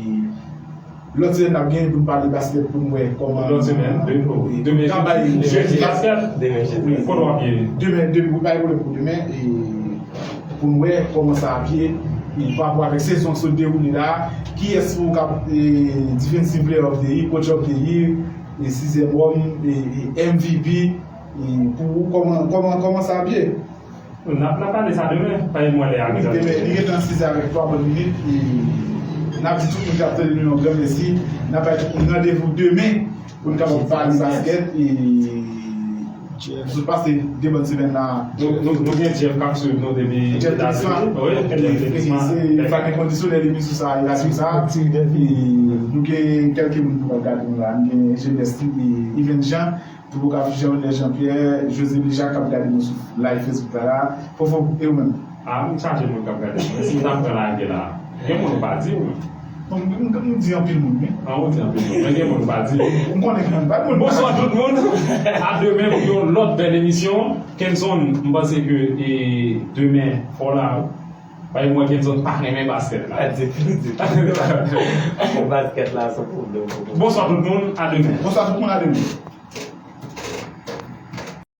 lòt semèn n ap gen pou n pale baskèt pou n wè kòman. Lòt semèn, demen, jedi baskèt. Demen, jedi. Kote w ap ye? Demen, demen, wi, pa gen pwoblèm pou demen. E pou n wè kòman sa ap ye. E pa rapò avèk sezon k sot dewoule la, kiyès pou w k ap, e, Defensive Player of the Year, Coach of the Year, e sizyèm wòm, e, e M V P, e pou ou, kòman, kòman, kòman sa ap ye? N ap, n ap pale sa demen, pa gen mwen lè a. Wi, demen, li gentan sizè avèk twa bann minit, e n ap di tout moun k ap tande nou yon gran mèsi. N ap bay tout moun randevou demen pou n kapab pale baskèt, e nou sot pase de bòn semèn la. Nou, nou, nou gen Jeff k ap swiv nou depi Etazini. Wi, Jeff Klinsmann. E pa gen kondisyonè li met sou sa, e la sou sa. E nou gen kèlke moun ki pral gade nou la. Nou gen Jeunesse, Even Jean, Tou Boka, Jean René Jean Pierre, José Louis Jacques k ap gade nou sou live Facebook la la. Fofo, e ou menm? A, m chaje moun k ap gade nou. Si m ta pran lage la, gen moun ou pa di ou menm? Bon, m, m, m di anpil moun, wi. An ou di anpil moun, men gen moun ou pa di. M konnen gen anpil moun. Bonswa tout moun. A demen pou yon lòt bèl emisyon. Kenson, m panse ke e, demen fò la. Paske mwen Kenson pa renmen basket la. Pa ditou, ditou. Basket la se pwoblèm pou mwen. Bonswa tout moun, a demen. Bonswa tout moun, a demen.